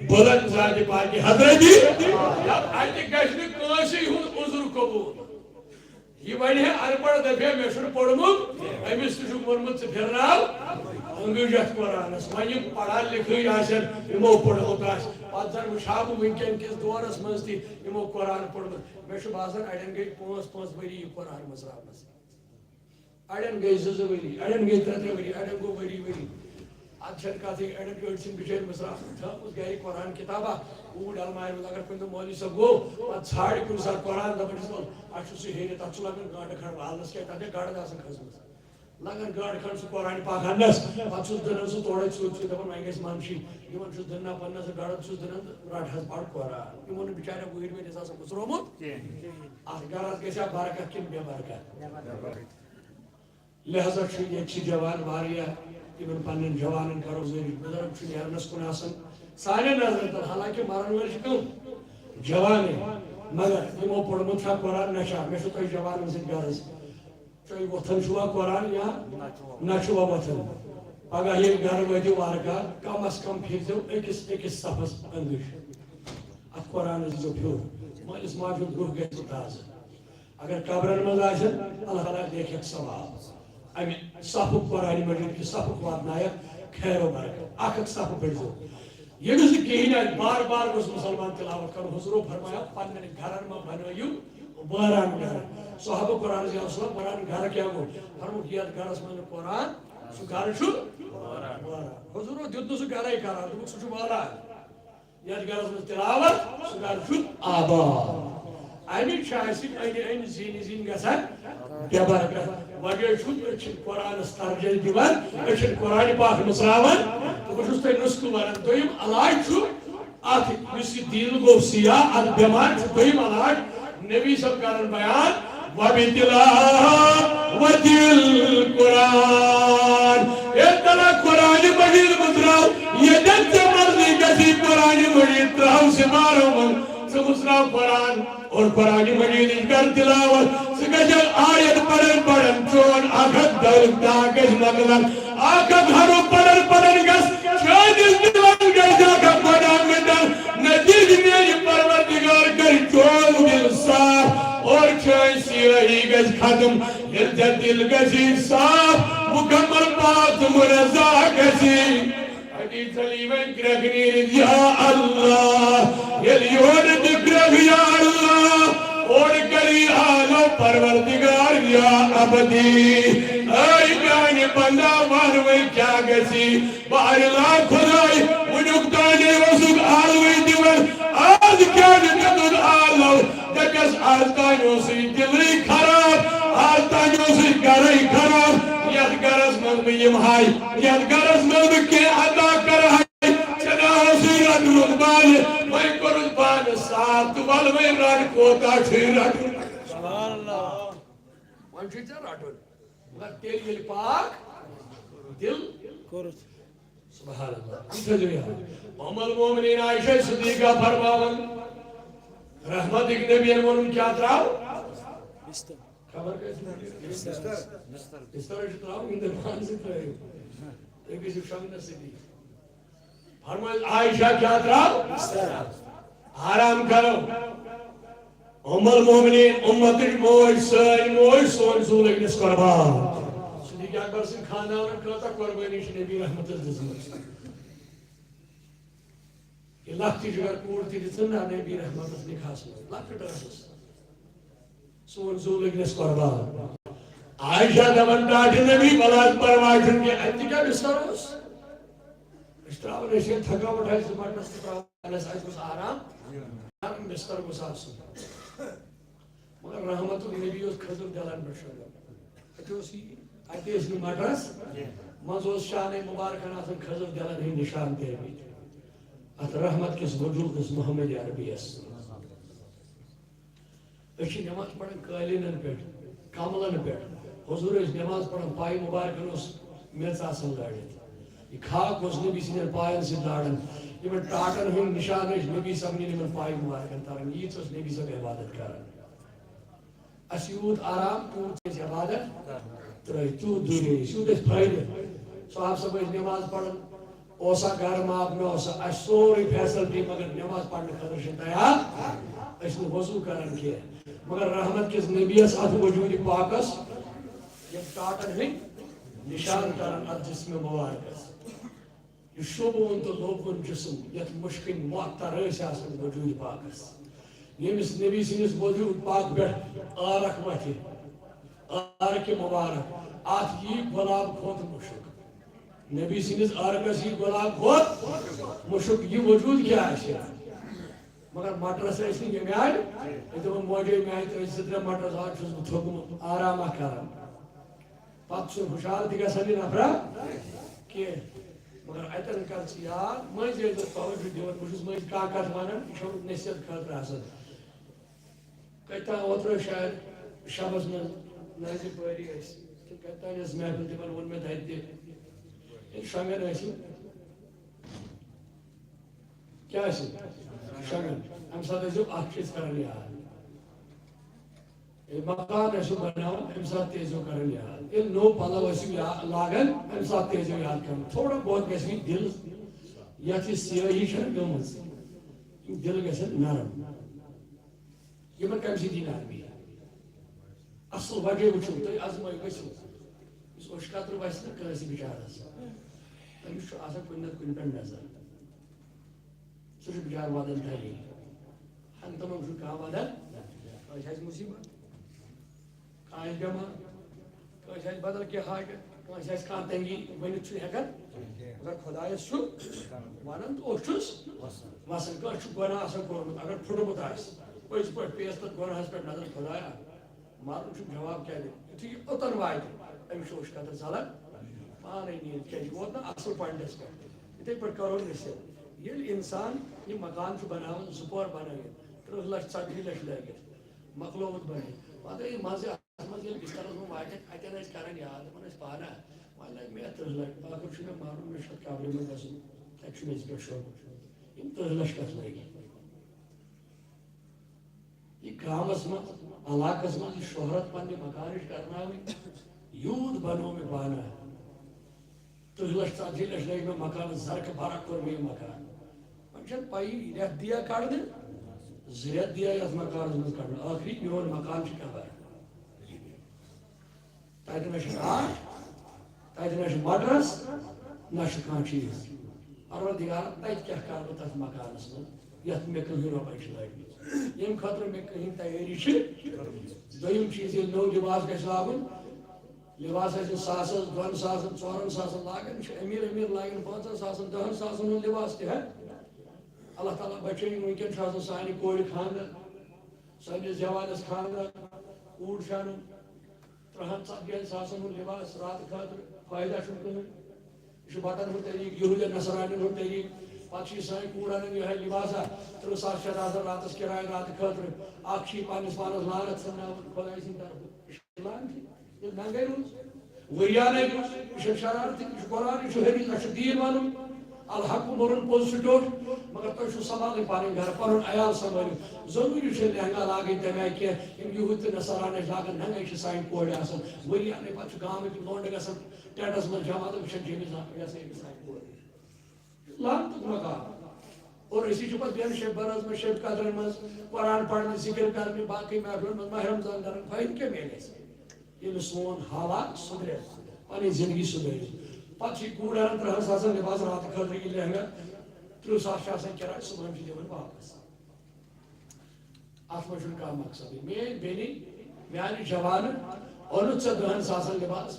بُلند ذاتِ پاکہِ حضرتی۔ یا اَتہِ گژھِ نہٕ کٲنٛسہِ ہُنٛد عذر قبوٗل۔ یہِ ونہِ ہے اَن پڑھ، دَپہِ ہے، مےٚ چھُنہٕ پوٚرمُت، أمِس تہِ چھُکھ ووٚنمُت، ژٕ پھِرناو أنٛگٕج یَتھ قرآنَس۔ وۄنۍ یِم پَران لیکھٕے آسن، یِمو پوٚرمُت آسہِ، پَتہٕ زَن وٕچھِ ہا بہٕ وٕنکٮ۪ن کِس دورَس منٛز تہِ یِمو قرآن پوٚرمُت۔ مےٚ چھُ باسان، اَڑٮ۪ن گٔے پانٛژھ پانٛژھ ؤری یہِ قرآن مٔژراونَس۔ اَڑٮ۪ن گٔے زٕ زٕ ؤری، اَڑٮ۪ن گٔے ترٛےٚ ترٛےٚ ؤری، اَڑٮ۪ن گوٚو ؤری ؤری۔ اَتھ چھَنہٕ کَتھٕے، اَڑٮ۪ن أڑۍ چھِنہٕ بِچٲرۍ مٔژراوان تھٲومٕژ گَرِ قرآن کِتابہ، اوٗرۍ اَلمارِ منٛز۔ اگر کُنہِ دۄہ مولوی صٲب گوٚو، پَتہٕ ژھانٛڈِ کُنہِ ساتہٕ قرآن، دَپان چھُس، وَلہٕ، اَتھ چھُ سُہ ہیٚرِ، تَتھ چھُ لَگان گنٛڈٕ کھنٛڈ والنَس، کیٛازِ تَتھ چھےٚ گَڑ آسان کھٔژمٕژ۔ لَگان گنٛڈٕ کھنٛڈ سُہ قرآن پاک اَننَس، پَتہٕ چھُس دٕنان سُہ تورَے ژوٗرِ ژوٗرِ، دَپان، وۄنۍ گژھِ منشی، یِمَن چھُس دٕننا پَننَس گنٛڈَن چھُس دٕنان، تہٕ رَٹ حظ پَر قرآن۔ یِمَن نہٕ بِچارٮ۪ن وُہٕرۍ ؤرِیَس آسان مٔژرومُت۔ اَتھ گَرَس گژھِ ہا برکت کِنہٕ بے برکت؟ لہذا چھُ ییٚتہِ چھِ جوان واریاہ، تِمن پننٮ۪ن جوانن کرو ذٔریعہٕ، بُزرگ چھُ نیرنس کُن آسان سانٮ۪ن نظرن تل، حالانکہ مرن وٲلۍ چھِ کٕم؟ جوانے۔ مگر یِمو پوٚرمُت چھا قرآن؟ نہ چھا۔ مےٚ چھُ تۄہہِ جوانن سۭتۍ غرض، تُہۍ وۄتھان چھُوا قرآن یا نہ چھُوا وۄتھان؟ پگاہ ییٚلہِ گرٕ وٲتِو وارٕ کارٕ، کم از کم پھِرزیو أکِس أکِس صفس أنٛدٕرۍ۔ اتھ قرآنس دیٖزیو پھیُر، مٲلِس ماجہِ ہُنٛد روح گژھِ تازٕ۔ اگر قبرن منٛز آسن، اللہ تعالیٰ لیکھٮ۪کھ ثواب۔ امہِ صفُک، قرآن مجید کہِ صفُک واتنایکھ خیر و برکت۔ اکھ اکھ صفہٕ پٔرۍزیو۔ ییٚمِس نہٕ کِہیٖنۍ آسہِ، بار بار گوٚژھ مُسلمان تلاوت کرُن۔ حضورو فرمایا، پننٮ۪ن گرن منٛز بنٲیِو وٲران گرٕ۔ صحابہ قرآن، یا رسول اللہ، وٲران گرٕ کیٛاہ گوٚو؟ فرمووُکھ، یتھ گرس منٛز نہٕ قرآن، سُہ گرٕ چھُ وٲران۔ حضورو دیُت نہٕ سُہ گرے قرار، دوٚپُکھ، سُہ چھُ وٲران۔ یتھ گرس منٛز تلاوت، سُہ گرٕ چھُ آباد۔ اَمِکۍ چھِ اَسہِ أنٛدۍ أنٛدۍ زِنۍ زِنۍ گژھان بے برکت۔ وجہ چھُ، أسۍ چھِنہٕ قرآنس ترجیح دِوان، أسۍ چھِنہٕ قرآن پاک مٔژراوان۔ تہٕ بہٕ چھُس تۄہہِ نُسخہٕ وَنان۔ دوٚیِم علاج چھُ اَتھ، یُس یہِ دِل گوٚو سیاہ، اَتھ بٮ۪مارِ چھُ دوٚیِم علاج۔ نبی صٲب کران بیان، وبتلاوت القرآن۔ اے تلا قرآن مجید مٔژراو، ییٚتٮ۪ن ژےٚ مرضی گژھی قرآن مجید تراو سِمارو منٛز، ژٕ مٔژراو قرآن اور قرآن مجیدٕچ کر تلاوت۔ ژٕ گژھکھ آیت پران پران چون اکھ اکھ دٲغ داغ گژھِ نقلن، اکھ اکھ حرف پران پران گژھِ چٲنِس دِلس گژھِ اکھ اکھ گۄناہ مٹن۔ نتیجہ میانہِ پروردگار کرِ چون دل صاف اور چٲنۍ سیاہی گژھِ ختم۔ ییٚلہِ ژےٚ دل گژھی صاف، مکمل پاک تہٕ منزہ گژھی۔ حدیث علی وۄنۍ کرٛٮ۪کھ نیٖرِتھ، یا اللہ، ییٚلہِ یورٕ تہِ کرٛٮ۪کھ، یا اللہ، اورٕ کری آلو پروردگار، یا ابدی۔ اے میانہِ بندہ، وَن وۄنۍ کیٛاہ گژھی؟ بہرحال خداے، وٕنیُک تانے اوسُکھ آلوٕے دِوان، آز کیٛازِ دیُتُتھ آلو؟ دَپٮ۪س، آز تام اوسُے دِلٕے خراب، آز تام اوسُے گرٕے خراب۔ یَتھ گرس منٛز بہٕ یِمہٕ ہاے، یَتھ گرس منٛز بہٕ کینٛہہ عطا کرٕ ہاے، ژےٚ نہ اوسُے رٹنُک بانہٕ، وۄنۍ کوٚرُتھ بانہٕ صاف تہٕ وَلہٕ وۄنۍ رٹ، کوتاہ چھُے رٹُن؟ سبحان اللہ۔ وۄنۍ چھُے ژےٚ رٹُن۔ مگر تیٚلہِ ییٚلہِ پاک دِل کوٚرُتھ۔ سبحان اللہ۔ یہِ تھٲیزیو یاد۔ ام المومنین عائشہ صدیقہ فرماوان، رحمتٕکۍ نبیَن ووٚنُن کیٛاہ ترٛاو؟ بستر۔ خبر کیٛاہ چھُ؟ بستر۔ بستر چھُ ترٛاوُن، یِم تُہۍ پانہٕ سۭتۍ ترٛٲیِو۔ تُہۍ گٔژھِو شۄنٛگنَس سۭتی۔ فرمٲیِو، عائشہ کیٛاہ ترٛاو؟ بستر۔ آرام کرو۔ ام المومنین، امتٕچ موج، سٲنۍ موج، سون زُو لٔگۍ نَس قربان۔ صدیق اکبر سٕنٛدۍ خاندانن کۭژاہ قربٲنی چھِ نبی رحمتس دِژمٕژ۔ یہِ لۄکٹٕچ اگر کوٗر تہِ دِژٕن نا نبی رحمتس نکاحس منٛز، لۄکٕٹ ٲسٕس۔ سون زُو لٔگنَس قۄربان۔ عائشہ دَپان، ٹاٹھہِ نبی، بَلاے پَرواے چھُنہٕ کینٛہہ۔ اَتہِ تہِ کیٛاہ بِستَر اوس؟ أسۍ ترٛاوان ٲسۍ ییٚتہِ تھکاوٹ آسہِ زٕ مَٹرَس تہِ ترٛاوان، اَسہِ گوٚژھ آرام، نرم بِستَر گوٚژھ آسُن۔ مگر رحمت النبی اوس کھٔزٕر دِلَن پٮ۪ٹھ شۄنٛگان۔ اَتہِ اوس یہِ، اَتہِ ٲسۍ نہٕ مَٹرَس، منٛزٕ اوس شانَے مُبارکَن آسان کھٔزٕر دِلَن ہٕنٛدۍ نِشان کٔرمٕتۍ۔ اَتھ رحمت کِس وجوٗدَس محمد عربیَس۔ أسۍ چھِ نماز پران قٲلیٖنن پٮ۪ٹھ، کملن پٮ۪ٹھ۔ حضور ٲسۍ نماز پران، پایہِ مبارکن اوس میٚژ آسان لٲڑِتھ۔ یہِ خاک اوس نبی سٕنٛدٮ۪ن پاین سۭتۍ لاران۔ یِمن ٹاٹن ہٕنٛدۍ نشان ٲسۍ نبی صٲبنٮ۪ن یِمن پایہِ مبارکن تران۔ ییٖژ ٲس نبی صٲب عبادت کران۔ اَسہِ یوٗت آرام، تیوٗت چھِ أسۍ عبادت ترٲوِتھ، تیوٗت دوٗرے أسۍ، یوٗت اَسہِ فٲیدٕ۔ صحابہٕ صٲب ٲسۍ نماز پران، اوسا گرم آب، نہ اوسا، اَسہِ سورُے فیسلٹی، مگر نماز پرنہٕ خٲطرٕ چھِنہٕ تیار۔ أسۍ چھِنہٕ وضو کران کینٛہہ۔ مگر رحمت کِس نبیَس اَتھ وجوٗدِ پاکَس یِم ٹاٹَن ہٕنٛدۍ نِشان کران اَتھ جسمِ مبارکَس۔ یہِ شوٗبوُن تہٕ لوبوُن جسم، یَتھ مُشکِنۍ معطر ٲسۍ آسان وجوٗدِ پاکَس۔ ییٚمِس نبی سٕنٛدِس وجوٗدِ پاک پٮ۪ٹھ عارق وَتھِ، عارقِ مبارک، اَتھ یی گۄلاب کھۄتہٕ مُشُک۔ نبی سٕنٛدِس عارقس یی گۄلاب کھۄتہٕ مُشُک۔ یہِ وجوٗد کیٛاہ آسہِ؟ مگر مٹرس ٲسۍ نہٕ ییٚمہِ آیہِ۔ أسۍ دَپان، موجے میٛانہِ ترٛٲے زٕ ترٛےٚ مٹرس، آز چھُس بہٕ تھوٚکمُت، آرامہ کران۔ پتہٕ چھُنہٕ ہُشار تہِ گژھان یہِ نفرا کینٛہہ۔ مگر اَتٮ۪ن کر ژٕ یاد، مٔنٛزۍ ٲسۍ زِ توجہ دِوان، بہٕ چھُس مٔنٛزۍ کانٛہہ کتھ ونان، یہِ چھُ نصیحت خٲطرٕ آسان۔ کتہِ تام اوترٕ شاید شبس منٛز نازِ پٲری ٲسۍ، تہٕ کتہِ تام ٲس محفل، تِمن ووٚن مےٚ تتہِ تہِ، ییٚلہِ شۄنٛگان ٲسِو، کیٛاہ ٲسِو شۄنٛگان، امہِ ساتہٕ ٲسِو اکھ چیٖز کران یاد، ییٚلہِ مکان ٲسِو بناوان، امہِ ساتہٕ تہِ ٲسِو کران یاد، ییٚلہِ نوٚو پلو ٲسِو یا-، لاگان، امہِ ساتہٕ تہِ ٲسِو یاد کران۔ تھوڑا بہت گژھِ یہِ دِل، یتھ یہِ سیٲہی چھنہٕ گٔمٕژ، یِم دِل گژھن نرم۔ یِمن کمہِ سۭتۍ یی نرمی؟ اصل وجہ وٕچھِو تُہۍ، ازمٲیِو، گٔژھِو۔ یُس اوٚش قطرٕ وسہِ نہ کٲنٛسہِ بِچارس، تٔمِس چھُ آسان کُنہِ نتہٕ کُنہِ پٮ۪ٹھ نظر۔ سُہ چھُ بِچارٕ ودان تَمی۔ ہنٛگتہٕ منٛگہٕ چھُنہٕ کانٛہہ ودان۔ کٲنٛسہِ آسہِ مُصیٖبت، کانٛہہ آسہِ بٮ۪مار، کٲنٛسہِ آسہِ بدل کینٛہہ حاجت، کٲنٛسہِ آسہِ کانٛہہ تنگی، ؤنِتھ چھُنہٕ ہٮ۪کان۔ مگر خۄدایس چھُ ونان تہٕ اوٚش چھُس وسان۔ کٲنٛسہِ چھُ گۄناہ آسان کوٚرمُت، اگر پھُٹمُت آسہِ، پٔزۍ پٲٹھۍ پیٚیَس تتھ گۄناہس پٮ۪ٹھ نظر، خۄدایا، مَرُن چھُ، جواب کیٛاہ دِمہٕ؟ یُتھُے یہِ اوٚتَن واتہِ، أمِس چھُ اوٚش قطرٕ ژَلان پانَے نیٖرِتھ، کیٛازِ یہِ ووت نہٕ اَصٕل پویِنٛٹَس پٮ۪ٹھ۔ یِتھَے پٲٹھۍ کَرو نصیحت۔ ییٚلہِ اِنسان یہِ مکان چھُ بَناوان، زٕ پور بَنٲوِتھ، تٕرٛہ لَچھ، ژَتجی لَچھ لٲگِتھ، مۄکلووُتھ بَنٲوِتھ، پَتہٕ ییٚلہِ منٛزٕ اَتھ منٛز ییٚلہِ بِستَرَس منٛز واتٮ۪کھ، اَتٮ۪ن ٲسۍ کَران یاد، دَپان ٲسۍ پانہٕ، وۄنۍ لَگہِ مےٚ تٕرٛہ لَچھ، ٲخٕر چھُ مےٚ مَرُن، مےٚ چھُ اَتھ قبرِ منٛز گژھُن، تَتہِ چھُ مےٚ یِتھ پٲٹھۍ شوٚنٛگُن۔ یِم تٕرٛہ لَچھ کَتھ لٲگِتھ؟ یہِ گامس منٛز، علاقس منٛز یہِ شہرت پننہِ مکانٕچ کرناوٕنۍ، یوٗت بنوو مےٚ پانہ۔ تٕرٛہ لچھ، ژتجی لچھ لٲگۍ مےٚ مکانس، زرقہٕ برق کوٚر مےٚ یہِ مکان۔ وۄنۍ چھَنہٕ پَیی، رٮ۪تھ دِیا کڑنہٕ، زٕ رٮ۪تھ دِیا یَتھ مکانس منٛز کڑنہٕ، ٲخری میون مکان چھُ کیٛاہ بنان؟ تَتہِ نہ چھُ آب، تَتہِ نہ چھُ مٹرس، نہ چھُ کانٛہہ چیٖز۔ پروردگار، تَتہِ کیٛاہ کَرٕ بہٕ تَتھ مکانَس منٛز، یَتھ مےٚ کٕہٕنۍ رۄپَے چھِ لٲگمٕژ، ییٚمہِ خٲطرٕ مےٚ کٕہٕنۍ تیٲری چھِ؟ دوٚیِم چیٖز، ییٚلہِ نوٚو لباس گژھِ لاگُن، لباس آسہِ ساسَس، دۄن ساسَن، ژورَن ساسَن لاگان چھِ، أمیٖر أمیٖر لاگان پانٛژَن ساسَن، دَہَن ساسَن ہُنٛد لباس تہِ، ہہ؟ اللہ تعالیٰ بچٲیِن، وٕنکٮ۪ن چھُ آسان سانہِ کورِ خانٛدر، سٲنِس جوانَس خانٛدر، کوٗر چھِ اَنُن، ترٛہَن ژتجی ہَن ساسَن ہُنٛد لباس راتہٕ خٲطرٕ، فٲیدٕ چھُنہٕ کٕہٕنۍ۔ یہِ چھُ بَٹَن ہُنٛد طریٖقہٕ، یہوٗدٮ۪ن نصرانٮ۪ن ہُنٛد طریٖقہٕ۔ پَتہٕ چھِ یہِ سٲنۍ کوٗر اَنان یِہوٚے لباسا، تٕرٛہ ساس چھِ اَتھ آسان راتَس کِراے راتہٕ خٲطرٕ۔ اَکھ چھِ یہِ پنٛنِس پانَس لعنت سَمناوان خۄداے سٕنٛدِ طرفہٕ۔ یہِ چھُ لعنتھٕے، ییٚلہِ ننٛگَے روٗز، ؤرۍ یَنَے روٗز، یہِ چھُ شرارتھٕے، یہِ چھُ قرآن، یہِ چھُ حدیث، اَسہِ چھُ دیٖن وَنُن۔ الحق، مۄرُن پوٚز چھُ ٹیوٚٹھ، مگر تُہۍ چھِو سنبھالٕنۍ پَنٕنۍ گَرٕ، پَنُن عیال سنبھٲلِو۔ ضروٗری چھُنہٕ لہنگا لاگٕنۍ تَمہِ آیہِ کینٛہہ، یِم یہوٗدۍ تہٕ نصارا نِش لاگان، ننٛگے چھِ سانہِ کورِ آسان۔ ؤرۍ یَنَے پَتہٕ چھُ گامٕکۍ لونڈٕ گژھان ٹٮ۪نٹَس منٛز جمع تہٕ وٕچھان جیٚمِس، یہِ ہسا یہِ سانہِ کورِ۔ لعنتُک مقام۔ اور أسی چھِ پتہٕ بیٚہن شب برس منٛز، شب قدرن منٛز، قرآن پرنہِ، ذکر کرنہِ، باقٕے محفلن منٛز، ماہ رمضان کران، فٲیدٕ کیٛاہ میلہِ اَسہِ؟ ییٚلہِ سون حالات سُدھرِ، پنٕنۍ زندگی سُدھرِ۔ پتہٕ چھِ یہِ کوٗر انان ترٛہن ساسن لباس راتہٕ خٲطرٕ، یہِ لہنگا، تٕرٛہ ساس چھِ آسان کِراے، صُبحن چھِ دِوان واپس۔ اتھ منٛز چھُنہٕ کانٛہہ مقصدٕے۔ میٲنۍ بیٚنہِ، میانہِ جوانہٕ، اوٚنُتھ ژےٚ دَہَن ساسَن لباس،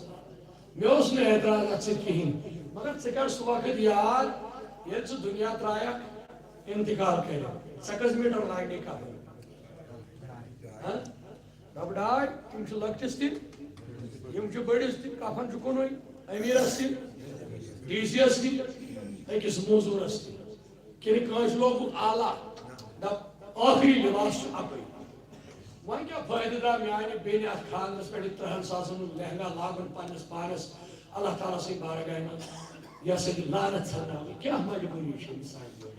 مےٚ اوس نہٕ اعتراض اَتھ سۭتۍ کِہیٖنۍ۔ مگر ژٕ کر سُہ وقت یاد، ییٚلہِ ژٕ دُنیا ترٛایَکھ، انتقال کٔرِتھ، ژےٚ کٔژ میٖٹر لاگنے کفن؟ ہہ؟ ربہٕ ڈاے، یِم چھِ لۄکٹِس تہِ، یِم چھِ بٔڑِس تہِ، کفن چھُ کُنُے، أمیٖرس تہِ، ڈی سی یس تہِ، أکِس موزوٗرس تہِ۔ کِنہٕ کٲنٛسہِ لوگُکھ آلہ، دپ، ٲخری لباس چھُ اَکُے۔ وۄنۍ کیٛاہ فٲیدٕ درٛاو میٛانہِ بیٚنہِ اَتھ خانٛدرس پٮ۪ٹھ یہِ ترٛہَن ساسَن ہُنٛد لہنگا لاگُن پنٛنِس پانَس اللہ تعالیٰ سٕنٛدِ بارگاہہِ منٛز؟ یہِ ہسا یہِ لعنت ژھٮ۪نناوٕنۍ۔ کیٛاہ مجبوٗری چھِ أمِس سانہِ جوڑِ؟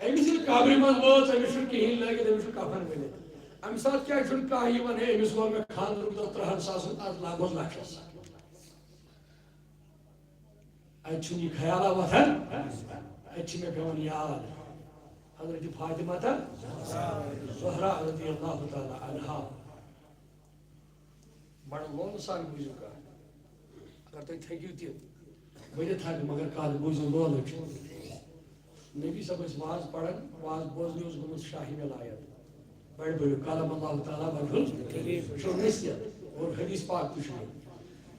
أمِس ییٚلہِ قبرِ منٛز وٲژ، أمِس چھُنہٕ کِہیٖنۍ لٲگِتھ، أمِس چھُ کفن ؤلِتھ۔ اَمہِ ساتہٕ کیٛازِ چھُنہٕ کانٛہہ یہِ وَنان، ہے، أمِس ووٚن مےٚ خانٛدرُک دۄہ ترٛہَن ساسَن، اَتھ لاگوس لَچھَس؟ اَتہِ چھُنہٕ یہِ خیالا وۄتھان، اَتہِ چھِ مےٚ پٮ۪وان یاد حضرت فاطمہ تہٕ زہرا رضی اللہ تعالیٰ عنہا۔ بڑٕ لولہٕ سان بوٗزِو کَتھ۔ اگر تُہۍ تھٔکِو تہِ ؤنِتھ ہٮ۪کہٕ، مگر کَتھ بوٗزِو لولٕچ۔ نبی صٲب ٲسۍ واز پران، واز بوزنہِ اوس گوٚمُت شاہی ولایت۔ بڑِ بٔڑِو، کرم اللہ تعالیٰ وجہ الکریم۔ وٕچھو نصیحت اور حدیث پاک تہِ چھُ یہِ۔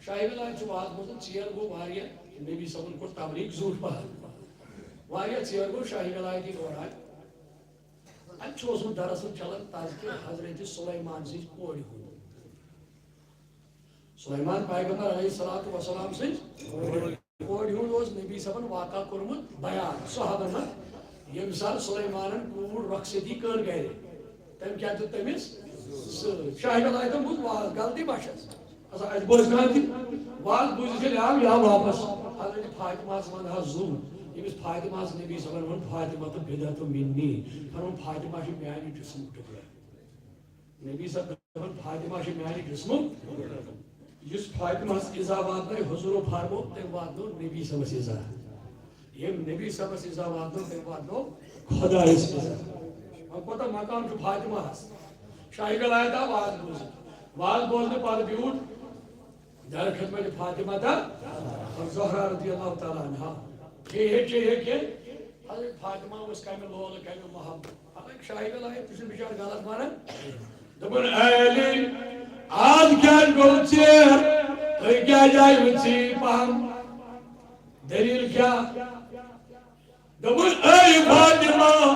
شاہی ولایت چھُ واز بوزان، ژیر گوٚو واریاہ، نبی صٲبن کوٚر تبلیغ زیوٗٹھ پہن۔ واریاہ ژیر گوٚو شاہی ولایتی دوران۔ اَتہِ چھُ اوسمُت دراصل چلان تذکرہ حضرت سلیمان سٕنٛزِ کورِ ہُنٛد۔ سلیمان پیغمبر علیہ الصلوۃ والسلام سٕنٛزِ کورِ ہُنٛد اوس نبی صٲبن واقعہ کوٚرمُت بیان۔ سُہ حبن منٛز ییٚمہِ ساتہٕ سلیمانن کوٗر رۄخصتی کٔر گرِ، تٔمۍ کیٛاہ دیُت تٔمِس سۭتۍ؟ شاہہِ ولایتن بوٗز واز، غلطی ما چھس؟ ہسا اَسہِ بوزِ کانٛہہ تہِ واز بوٗزِتھ ییٚلہِ آو یا واپس۔ حضرت فاطمہ ہس وَن حظ زُو، ییٚمِس فاطمہ ہس نبی صٲبن ووٚن، فاطمہ تہٕ بدعت منی، فرموو، فاطمہ چھِ میانہِ جسمُک ٹُکڑٕ۔ نبی صٲب دَپان، فاطمہ چھِ میانہِ جسمُک۔ یُس فاطمہس ایزا واتنٲے، حضوٗرو فرموو، تٔمۍ واتنوو نبی صٲبس ایزا۔ ییٚمۍ نبی صٲبس ایزا واتنوو، تٔمۍ واتنوو خۄدایس ایزا۔ وۄنۍ کوٗتاہ مقام چھُ فاطمہس؟ شاہی ولایت آو واز بوزنہِ۔ واز بوزنہٕ پتہٕ بیوٗٹھ در خدمت فاطمہ تہٕ زہرا رضی اللہ تعالیٰ عنہا۔ کھیٚیہِ ہے چیٚیہِ ہے کینٛہہ۔ حضرت فاطمہ اوس کمہِ لولہٕ، کمہِ محبت۔ حالانکہ شاہی ولایت تہِ چھُنہٕ بِچارٕ غلط ونان۔ دوٚپُن، اے علی، آز کیٛازِ گوٚو ژیر؟ تُہۍ کیٛازِ آیوٕ ژیٖرۍ پہم؟ دٔلیٖل کیٛاہ؟ دوٚپُن، اے فاطمہ،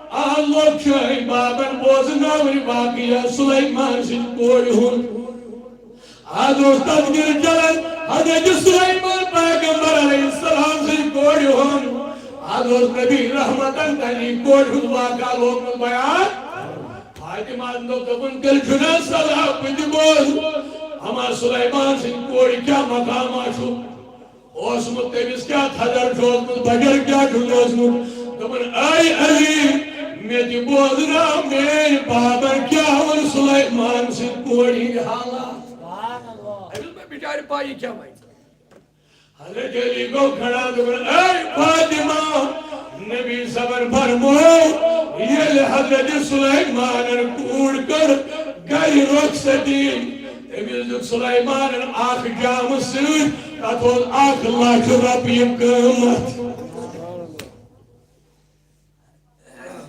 آز لوٚگ چھٲنۍ بابن بوزناوٕنۍ واقعہ سلیمان سٕنٛدِ کورِ ہُنٛد۔ آز اوس تذکرٕ چلان حضرت سلیمان پیغمبر علیہ السلام سٕنٛدِ کورِ ہُنٛد۔ آز اوس نبی رحمتن تمہِ کورِ ہُنٛد واقعہ لوگمُت بیان۔ فاطمہ دوٚپ، دوٚپُن، تیٚلہِ چھُنہ صلاح بہٕ تہِ بوزٕ، اما سلیمان سٕنٛدِ کورِ کیٛاہ مقامہ چھُ اوسمُت، تٔمِس کیٛاہ تھدر چھُ اوسمُت، بجر کیٛاہ چھُ اوسمُت؟ دوٚپُن، اے علی، مےٚ تہِ بوزناو میٲنۍ بابن کیٛاہ ووٚن سلیمان سٕنٛدِ کورِ ہُنٛد حالات۔ أمِس ما بِچارِ پَے یہِ کیٛاہ وَنہِ؟ حضرت علی گوٚو کھڑا، دوٚپُن، اے فاطمہ، نبی صٲبن فرموو، ییٚلہِ حضرت سلیمانن کوٗر کٔر گرِ رۄخصتی، تٔمِس دیُت سلیمانن اکھ جامہٕ سۭتۍ، تتھ اوس اکھ لچھ رۄپیہِ قۭمتھ۔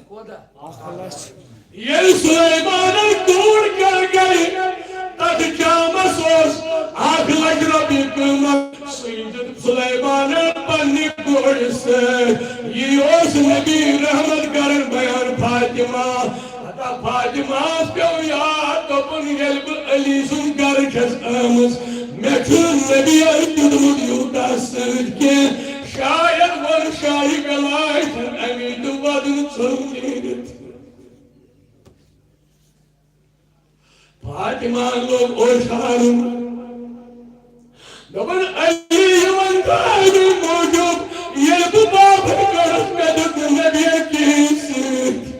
کوتاہ؟ اکھ لچھ۔ ییٚلہِ سلیمانن کوٗر کٔر گرِ، تتھ جامس اوس اکھ لچھ رۄپیہِ قۭمتھ۔ سُے دیُت سلیمانن پننہِ کورِ سۭتۍ۔ یی اوس نبی رحمت کران بیان فاطمہ۔ ہتا فاطمہس پیوٚو یاد، دوٚپُن، ییٚلہِ بہٕ علی سُنٛد گرٕ چھَس آمٕژ، مےٚ چھُنہٕ نبی دیُتمُت یوٗتاہ سۭتۍ کینٛہہ۔ شاید ووٚن شاہہِ ولایتن امی تہٕ وۄدُن ژھُن نیٖرِتھ۔ فاطمہ لوگ اوشارُن۔ دوٚپُن، علی یِمن دۄہن موٗجوٗب ییٚلہِ بہٕ بابر کٔرٕس، مےٚ دیُت نہٕ نبی کِہیٖنۍ سۭتۍ۔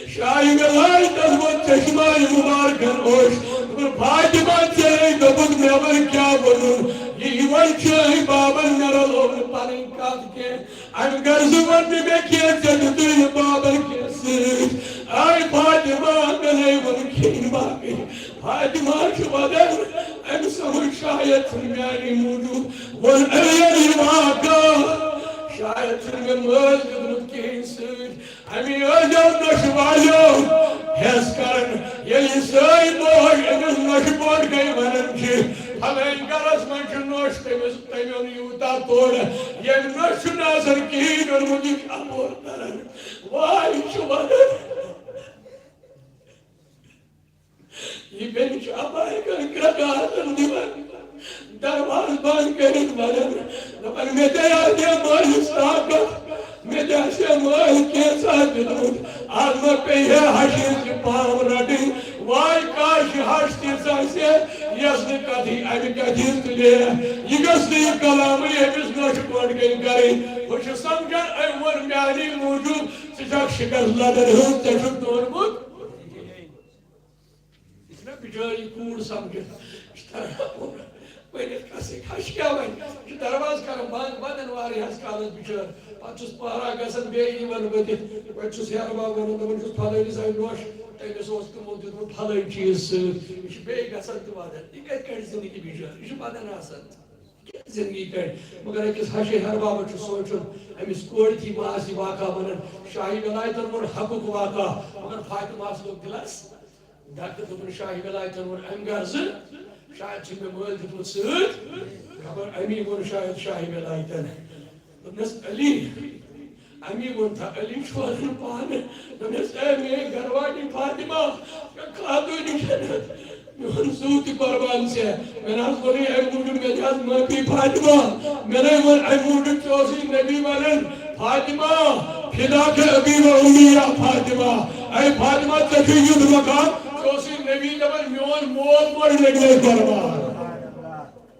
شاہہِ ولایتس ووٚتھ چشمہ مُبارکن اوش۔ دوٚپُن، فاطمہ، ژےٚ دوٚپُتھ مےٚ وۄنۍ کیٛاہ ووٚنُن؟ یہِ یِوان چھٲنۍ بابن، مےٚ رلوو نہٕ پنٕنۍ کتھ کینٛہہ۔ امہِ غرضہٕ ووٚن نہٕ مےٚ کینٛہہ، ژےٚ دیُتُے نہٕ بابن کینٛہہ سۭتۍ۔ آے فاطمہ، مےٚ نے ووٚن کھیٚنۍ باقٕے۔ فاطمہ چھُ ودان، أمۍ سمجھ شاید چھُنہٕ میٛانہِ موٗجوٗب ووٚن علی یہِ واقعہ۔ شاید چھُنہٕ مےٚ مٲلۍ دیُتمُت کِہیٖنۍ سۭتۍ۔ اَمی ٲسۍزیو نۄشہِ والیو حٮ۪س کران، ییٚلہِ یہِ سٲرٕے موج أمِس نۄشہِ بۄن گٔے ونان چھِ، فلٲنۍ گرس منٛز چھُ نۄش، تٔمِس، تٔمۍ اوٚن یوٗتاہ توٚڑ، ییٚمۍ نۄشہِ چھُنہٕ آسان کِہیٖنۍ اوٚنمُت، یہِ چھُ اَپور تران۔ واے چھُ ونان۔ یہِ بیٚنہِ چھِ اَپارِ کَران کرٛکارَن دِوان، دروازٕ بنٛد کٔرِتھ وَنان، دَپان، "مےٚ تہِ آسہِ ہے مٲلِس طاقت، مےٚ تہِ آسہِ ہے مٲلۍ کینٛژھا دیُتمُت، آز ما پیٚیہِ ہے ہَشہِ ہِنٛز یہِ پام رَٹٕنۍ۔ واے کاش یہِ ہَش تِژھ آسہِ ہے، یۄس نہٕ کَتھٕے اَمہِ کَتھِ ہِنٛز تُلہِ ہے۔ یہِ گٔژھ نہٕ یہِ کلامٕے أمِس نۄشہِ پٲٹھۍ کَنۍ کَرٕنۍ۔ ہُہ چھُ سَمجھان، أمۍ ووٚن میٛانی موٗجوٗب، ژٕ چھَکھ شِکَس لَدَن ہٕنٛز، ژےٚ چھُتھ دوٚرمُت۔" یہِ چھُنہ بِچٲرۍ یہِ کوٗر سَمجھِتھ، یہِ چھُ تَران ؤنِتھ کَسٕے، ہَش کیٛاہ وَنہِ؟ یہِ چھُ دروازٕ کَران بنٛد، وَنان واریاہَس کالَس بِچٲر۔ پَتہٕ چھُس پہرا گژھان، بیٚیہِ یِوان ؤتھِتھ۔ پَتہٕ چھُس ہیٚہَر باب وَنان، دَپان چھُس، "فَلٲنِس آیہِ نۄش، تٔمِس اوس تِمو دیُتمُت فَلٲنۍ چیٖز سۭتۍ۔" یہِ چھُ بیٚیہِ گژھان تہٕ وَنان۔ یہِ کَتہِ کَڑِ زِندگی بِچٲر؟ یہِ چھُ وَنان آسان۔ کیٛاہ زِندگی کَڑِ؟ مگر أکِس ہَشہِ ہیٚہَر بابَس چھُ سونٛچُن، أمِس کورِ تھی ما آسہِ واقعہ وَنان۔ شاہی وِلایتَن ووٚن حَقُک واقعہ، مگر فاطمہَس لوٚگ دِلَس دَکہٕ۔ دوٚپُن، "شاہی وِلایتَن ووٚن اَمہِ غرضہٕ، شاید چھُ مےٚ مٲلۍ دیُتمُت سۭتۍ، خبر اَمی ووٚن شاید شاہی وِلایتَن۔" دوٚپنَس، "علی۔" اَمی ووٚن تھا علی چھُ وَنان پانہٕ۔ دوٚپنَس، "اے میٛٲنۍ گَرٕواجی فاطمہ، مےٚ خاتوٗنہِ جنت، میون زُو تہِ قۄربان ژےٚ۔ مےٚ نہ حظ ووٚنُے اَمہِ موٗجوٗب، مےٚ دِ حظ معٲفی فاطمہ۔ مےٚ نَے ووٚن اَمہِ موٗجوٗب، ژےٚ اوسُے نبی وَنان، فاطمہ، فداک ابی و امی یا فاطمہ۔ اے فاطمہ، ژےٚ چھُے یُتھ مقام، ژےٚ اوسُے نبی دَپان، میون مول موج لَگہِ مےٚ قۄربان۔"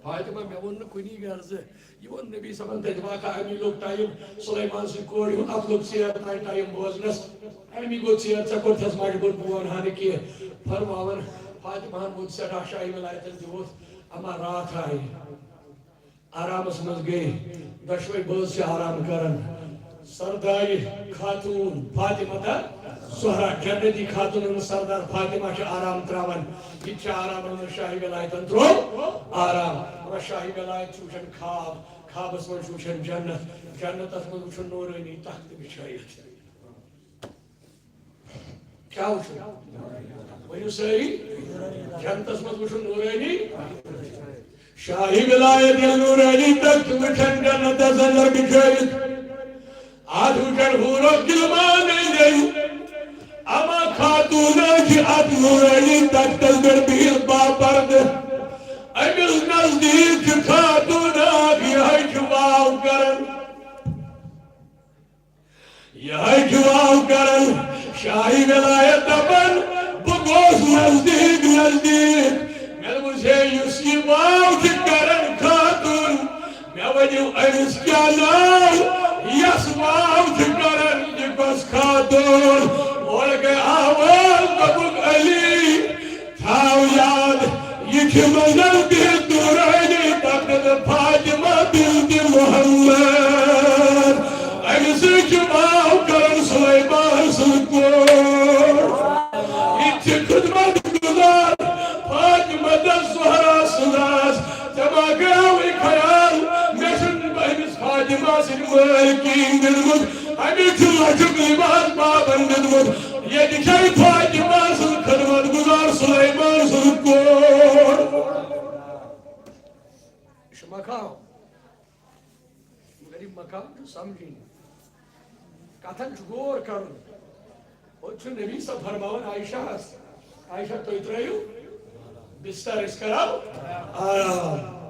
فاطمہ، مےٚ ووٚن نہٕ کُنی غرضہٕ۔ یہِ ووٚن نبی صٲبن تَتہِ واقعہ، اَمی لوٚگ ٹایم سلیمان سٕنٛدِ کورِ ہُنٛد، اَتھ لوٚگ ژیر تام ٹایم بوزنَس۔ اَمی گوٚو ژیر، ژےٚ کوٚرتھَس مجبوٗر، بہٕ وَنہٕ ہا نہٕ کینٛہہ۔ فرماوان، فاطمہَن ووٚن سٮ۪ٹھاہ شاہی ولایتَن تہِ ووٚتھ، اما راتھ آیہِ۔ آرامَس منٛز گٔے، دۄشوَے بٲژ چھِ آرام کران۔ سردارِ خاتون فاطمہ تہٕ زہرا، جنتی خاتونن ہٕنٛز سردار فاطمہ چھِ آرام تراوان۔ یہِ تہِ چھِ آرام، مگر شاہی ولایتن ترٛوو آرام۔ مگر شاہی ولایت چھُ وٕچھان خواب، خوابس منٛز چھُ وٕچھان جنت، جنتس منٛز وٕچھُن نورانی تخت بچھٲیِتھ۔ کیٛاہ وٕچھُن؟ ؤنِو سٲری، جنتس منٛز وٕچھُن نورانی۔ شاہی ولایت ییٚلہِ نورانی تخت وٕچھن جنتس اندر بِچھٲیِتھ، اتھ وٕچھن حورو غلمان أنٛدۍ أنٛدۍ۔ اما خاتوٗنا چھِ اتھ نورانی تختس پٮ۪ٹھ بِہِتھ باپردٕ۔ أمِس نزدیٖک چھِ خاتوٗنا اکھ، یِہوٚے چھُ واو کران۔ یِہوٚے چھُ واو کران۔ شاہی ولایت دپان، بہٕ گوس نزدیٖک نزدیٖک۔ مےٚ دوٚپُس، ہے، یُس یہِ واو چھِ کران خاتوٗن، مےٚ ؤنِو أمِس کیٛاہ ناو؟ یَس واو چھِ کران، یہِ کۄس خاتوٗن؟ اورٕ گٔے آواز، دوٚپُکھ، علی، تھاو یاد، یہِ چھِ منزل بِہِتھ نورانی تخت فاطمہ بنت محمد۔ أمِس سۭتۍ چھِ واو کران سلیمان سٕنٛز کور۔ یہِ تہِ چھِ خدمت گزار فاطمہ تہٕ زہرا سٕنٛز آس۔ ژےٚ ما گٔیاوٕے خیال، مےٚ چھُنہٕ أمِس فاطمہ سٕنٛدۍ مٲلۍ کِہیٖنۍ دیُتمُت، أمِس چھُ لَچھُک لباس بابن دیُتمُت۔ ییٚتہِ چھے فاطمہ سٕنٛز خدمت گزار سلیمان سٕنٛز کور۔ یہِ چھُ مقام۔ مگر یہِ مقام چھُ سمجھِنۍ۔ کتھن چھُ غور کرُن۔ ہوٚتہِ چھُ نبی صٲب فرماوان عائشہ ہس، "عائشہ، تُہۍ ترٲیِو بستر، أسۍ کرو آرام۔"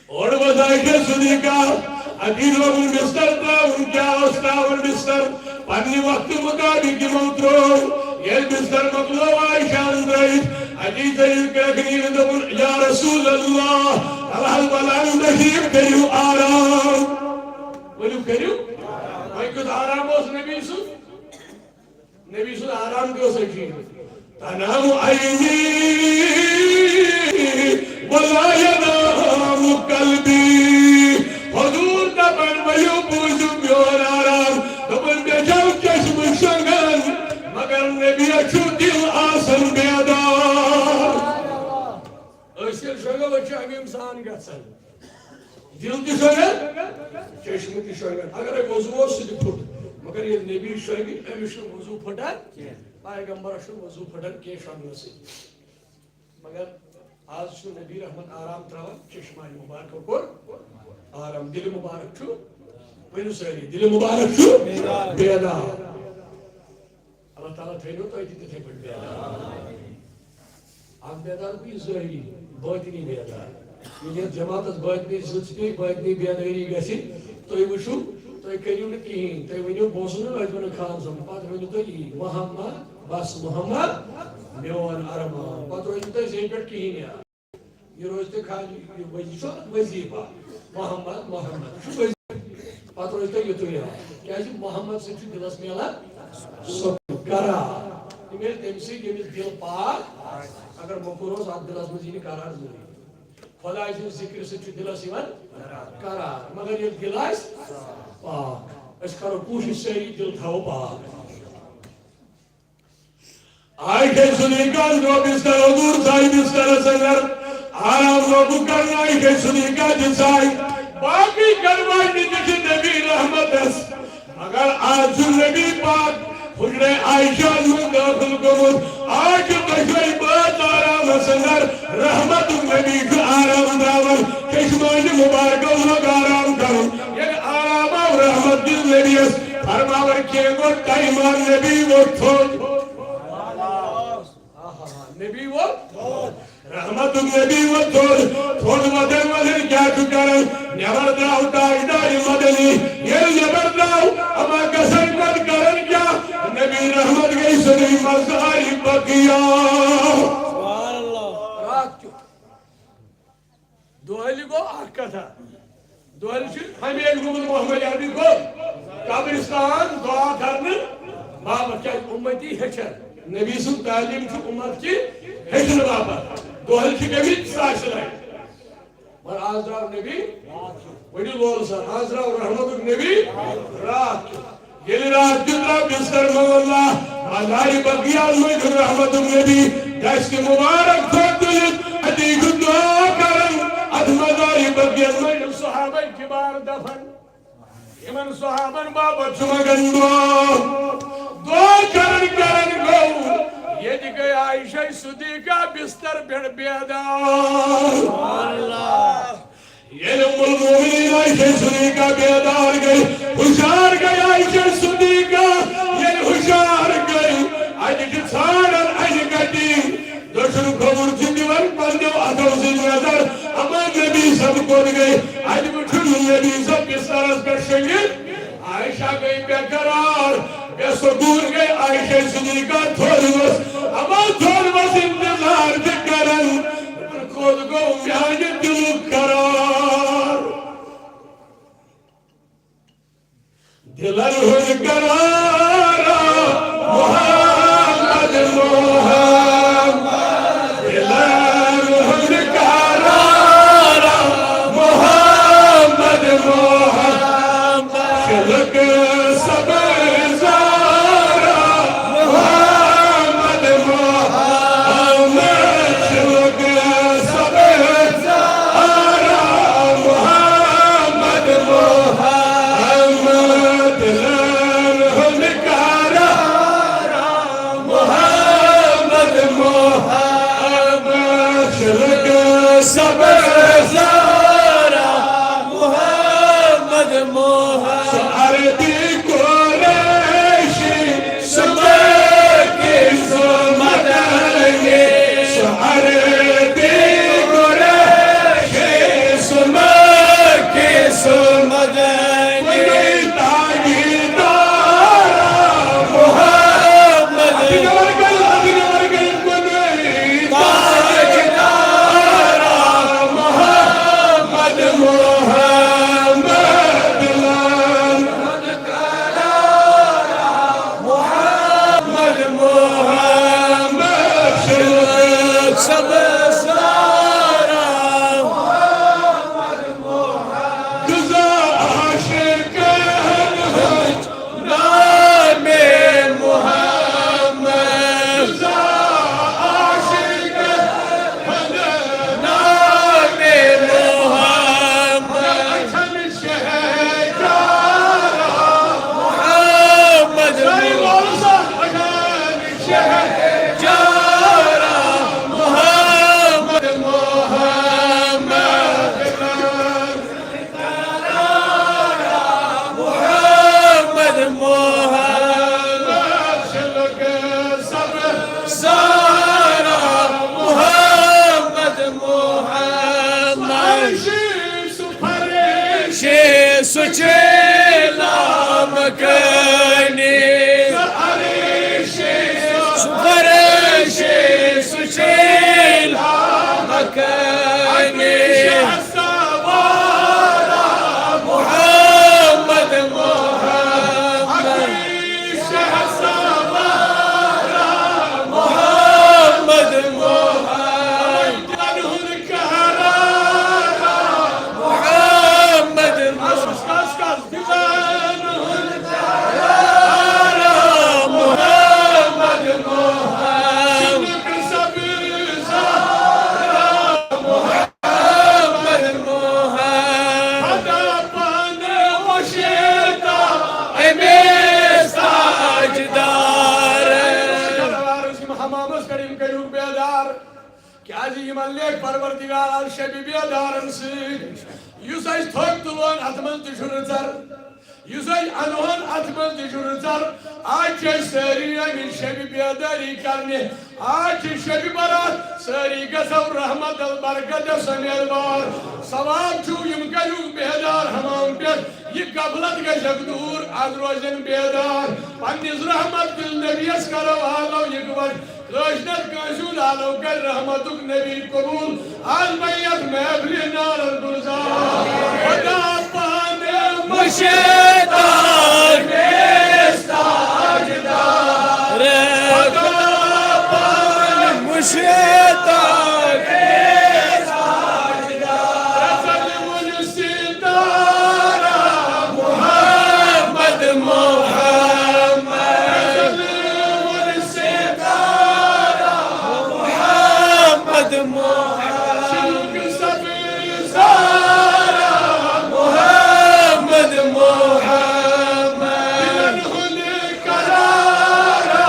اورٕ وٲژ عائشہ صدیقہ، اَتی لوگُن بستر ترٛاوُن، کیٛاہ اوس ترٛاوُن بستر؟ پننہِ وقتہٕ مطابق یِمو ترٛوو۔ ییٚلہِ بستر مۄکلوو عائشہ ہن ترٛٲوِتھ، اَتی ژٔلِس کرٛٮ۪کھ نیٖرِتھ، دوٚپُن، "یا رسول اللہ، فی الحال بلان تشریف کٔرِو آرام۔" ؤنِو، کٔرِو۔ وۄنۍ کیُتھ آرام اوس نبی سُنٛد؟ نبی سُنٛد آرام تہِ اوس عجیٖب۔ تنام عینی ولا ینام قلبی۔ حضور دپان، ؤلِو بوٗزِو میون آرام۔ دوٚپُن، مےٚ چھَو چشمہٕ شۄنٛگان، مگر نبیَس چھُ دِل آسان بیدار۔ أسۍ ییٚلہِ شۄنٛگو، أسۍ چھِ اَمہِ اِنسان گژھان۔ دِل تہِ شۄنٛگان، چشمہٕ تہِ شۄنٛگان۔ اگرے وضو اوس، سُہ تہِ پھُٹ۔ مگر ییٚلہِ نبی شۄنٛگہِ، أمِس چھُنہٕ وضو پھُٹان کینٛہہ۔ پیغمبرس چھُ وضو پھٹان کینٛہہ شۄنٛگنہٕ سۭتۍ۔ مگر آز چھُ نبی رحمت آرام ترٛاوان، چشمہ مبارکو کوٚر آرام، دِلہِ مبارک چھُ، ؤنِو سٲری، دِلہِ مبارک چھُ بیدار۔ اللہ تعالیٰ تھٲینو تۄہہِ تہِ تِتھَے پٲٹھۍ بیدار۔ اکھ بیدار گوٚو یہِ ظٲہری، باطنی بیدار۔ ییٚلہِ یَتھ جماعتس باطنی زٕژ پیٚیہِ، باطنی بیدٲری گژھِ، تُہۍ وٕچھِو، تُہۍ کٔرِو نہٕ کِہیٖنۍ۔ تُہۍ ؤنِو، بہٕ اوسُس نہٕ أتھۍ وَنان خان صٲبُن، پَتہٕ ؤنِو تُہۍ یی، محمد، بس محمد، میون ارمان۔ پَتہٕ روزِ نہٕ تۄہہِ زیٚیہِ پٮ۪ٹھ کِہیٖنۍ یاد۔ یہِ روزِ تۄہہِ خالی یہِ وظیٖفہٕ، وظیٖفہ، محمد، محمد، یہِ چھُ وظیٖفہٕ۔ پَتہٕ روزِ تۄہہِ یُتُے یاد۔ کیٛازِ محمد سۭتۍ چھُ دِلس میلان سکوٗن، قرار۔ یہِ میلہِ تٔمۍ سۭتۍ، ییٚمِس دِل پاک۔ اگر موٚکُر اوس، اَتھ دِلس منٛز یی نہٕ قرار زٕہٕنۍ۔ خۄداے سٕنٛدِ ذِکرِ سۭتۍ چھُ دِلس یِوان قرار، مگر ییٚلہِ دِل آسہِ پاک۔ أسۍ کرو کوٗشِش سٲری دِل تھاوو پاک۔ عائشہ صدیقہ ہن دوٚپ، بستر حضور ژایہِ بسترس اندر، آرام لوگُکھ کرُن، عائشہ صدیقہ تہِ ژایہِ۔ باقٕے گرٕ واجنہِ تہِ چھِ نبی رحمتس، مگر آز چھُ نبی پاک حجرے عائشہ ہس منٛز دٲخل گوٚمُت۔ آز چھُ دۄشوے بٲژ آرامس اندر، رحمتُک نبی چھُ آرام تراوان، چشمانہِ مبارکو لوگ آرام کرُن۔ ییٚلہِ آرام آو رحمت کِس نبیَس، فرماوان کینٛہہ گوٚو ٹایِم آو، نبی ووت تھوٚد۔ آہا، نبی ووت تھوٚد۔ رحمتُک نبی ووت تھوٚد۔ تھوٚد وۄتھان وۄتھان کیٛاہ چھُ کران؟ نٮ۪بر درٛاو تاجدارِ مدنی۔ ییٚلہِ نٮ۪بر درٛاو، اما گژھان پتہٕ کران کیٛاہ؟ نبی رحمت گٔے سیوٚدُے مزارِ بقیع۔ راتھ کیُتھ۔ دۄہلہِ گوٚو اکھ کتھا۔ دۄہلہِ چھُ ہمیشہِ گوٚمُت محمد عربی گوٚو قبرستان دعا کرنہٕ باپتھ، کیازِ اُمتی ہیٚچھن۔ نبی سُنٛد تعلیٖم چھُ اُمت کہِ ہیٚچھنہٕ باپتھ۔ دۄہلہِ چھِ گٔمٕتۍ ساسہِ لٹہِ۔ مگر آز درٛاو نبی، ؤنِو لول سان، آز درٛاو رحمتُک نبی راتھ کیُتھ۔ ییٚلہِ راتھ کیُتھ درٛاو بستر، مولہ مزارِ بقیعس منٛز چھُ رحمتُک نبی دستِ مبارک تھوٚد تُلِتھ، اَتی چھُ دعا کران۔ اَتھ مزارِ بقیعس منٛز چھِ صحابہ کبار دفن۔ یِمن صحابن باپتھ چھُ منٛگان دعا۔ دعا کران کران گوٚو، ییٚتہِ گٔے عائشہ صدیقہ بستر پٮ۪ٹھ بیدار۔ ییٚلہِ ام المومنین عائشہ صدیقہ بیدار گٔے، ہُشار گٔے عائشہ صدیقہ۔ ییٚلہِ ہُشار گٔے، اَتہِ چھِ ژھانڈان اَنہِ کَتہِ۔ دٔچھُن کھووُر چھِ دِوان پننیو اَتھو سۭتۍ نظر، اما نبی صٲب کوٚت گٔے؟ اَتہِ وُچھُن نبی صٲب بسترس پٮ۪ٹھ شۄنٛگِتھ۔ عائشہ گٔے بے قرار، بے سکون گٔے عائشہ صدیقہ۔ تھوٚد ؤژھ، اما تھوٚد ؤژھ انتظار تہِ کران۔ کوٚت گوٚو میانہِ دِلُک قرار؟ دِلن ہُنٛد قرار محمد، محمد۔ دِلن ہُنٛد قرار محمد، محمد۔ شِلہٕ سبزار محمد، محمد۔ شِلہٕ سبزار محمد، محمد۔ دِلن ہُنٛد قرار محمد، محمد۔ شِلہٕ سبزار محمد، محمد۔ سُہ عربی قریشی، سُہ مکی، سُہ مدنی۔ سُہ عربی قریشی، سُہ مکی، سُہ مدنی۔ تاجدار محمد۔ محمد، محمد، محمد، محمد۔ غذا عاشقن ہٕنٛز نام محمد۔ نام محمد۔ محمد۔ سُہ چھُے لامکانی۔ سُہ عرشے، سُہ فرشے، سُہ چھُے لامکانی۔ محمد، محمد۔ محمد، محمد۔ محمد، محمد۔ محمد، محمد۔ محمد، محمد۔ خدا پانہٕ وٕچھِ تا أمِس تاجدارس۔ یِم حمامس کٔرِو، یِم کٔرِو بیدار۔ کیازِ یِمن لیکھ پروردگار از شبِ بیدارن سۭتۍ۔ یُس اَسہِ تھوٚد تُلون، اتھ منٛز تہِ چھُ رٕژر۔ یُس اَسہِ انہون، اتھ منٛز تہِ چھُ رٕژر۔ آز چھِ أسۍ سٲری آمٕتۍ شبِ بیدٲری کرنہِ۔ آز چھِ شبِ برات، سٲری گژھو رحمت البرکت سمیت وار۔ ثواب چھُ، یِم کٔرِو بیدار حمام پٮ۪ٹھ۔ یہِ غفلت گژھٮ۪کھ دوٗر، از روزن بیدار۔ پننِس رحمت کِس نبیَس کرو آلو یِکوَٹہٕ۔ کٲنٛسہِ نتہٕ کٲنٛسہِ ہُنٛد آلو کرِ رحمتُک نبی قبول۔ از بنہِ یتھ محفلہِ نارن گُلزار۔ خدا پانہٕ مُشتاق۔ خدا پانہٕ مُشتاق۔ رسول ستارہ محمد، محمد۔ رسول ستارہ محمد، محمد۔ شمس سبز سارا محمد، محمد۔ دلن ہند قرارا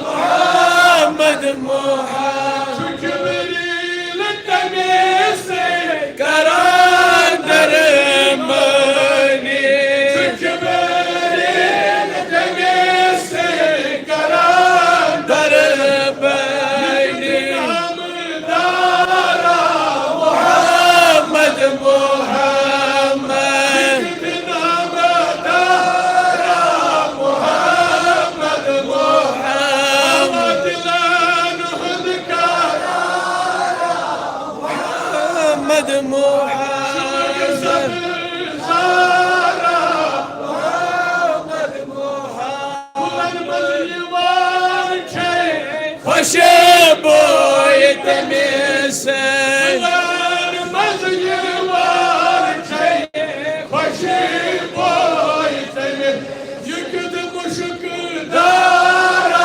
محمد، محمد۔ چھُ جبریل تٔمِس سۭتۍ کران درمٲنی۔ چھُ جبریل تٔمِس سۭتۍ کران درمٲنی۔ نامدارا محمد، محمد۔ نامدارا محمد، محمد۔ دلن ہند قرار محمد، محمد۔ خوشبوئے تٔمِس۔ خوشبوئے تٔمِس۔ یہِ کیُتھ مُشُک دارا۔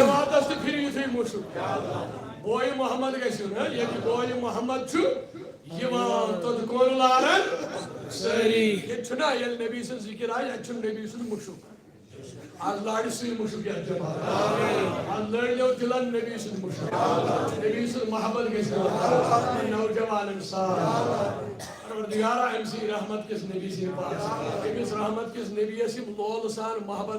راتس تہِ پھِرِ یِتھُے مُشُک۔ بوے محمد گژھِ یُن، ہا؟ ییٚتہِ بوے محمد چھُ یِوان، توٚت کون لارن سٲری۔ ییٚتہِ چھُنہ، ییٚلہِ نبی سٕنٛز ذِکِر آسہِ، اَتہِ چھُنہٕ نبی سُنٛد مُشُک۔ از لارِ سُے مُشُک یَتھ جماعتس۔ از لٲرِو دِلن نبی سُنٛد مُشُک۔ نبی سٕنٛز محبت گژھِ واتٕنۍ نوجوانن سان۔ پروردگارا، أمۍ سٕے رحمت کِس نبی سٕنٛدِ پاس، أمِس رحمت کِس نبیَس یِم لولہٕ سان محبت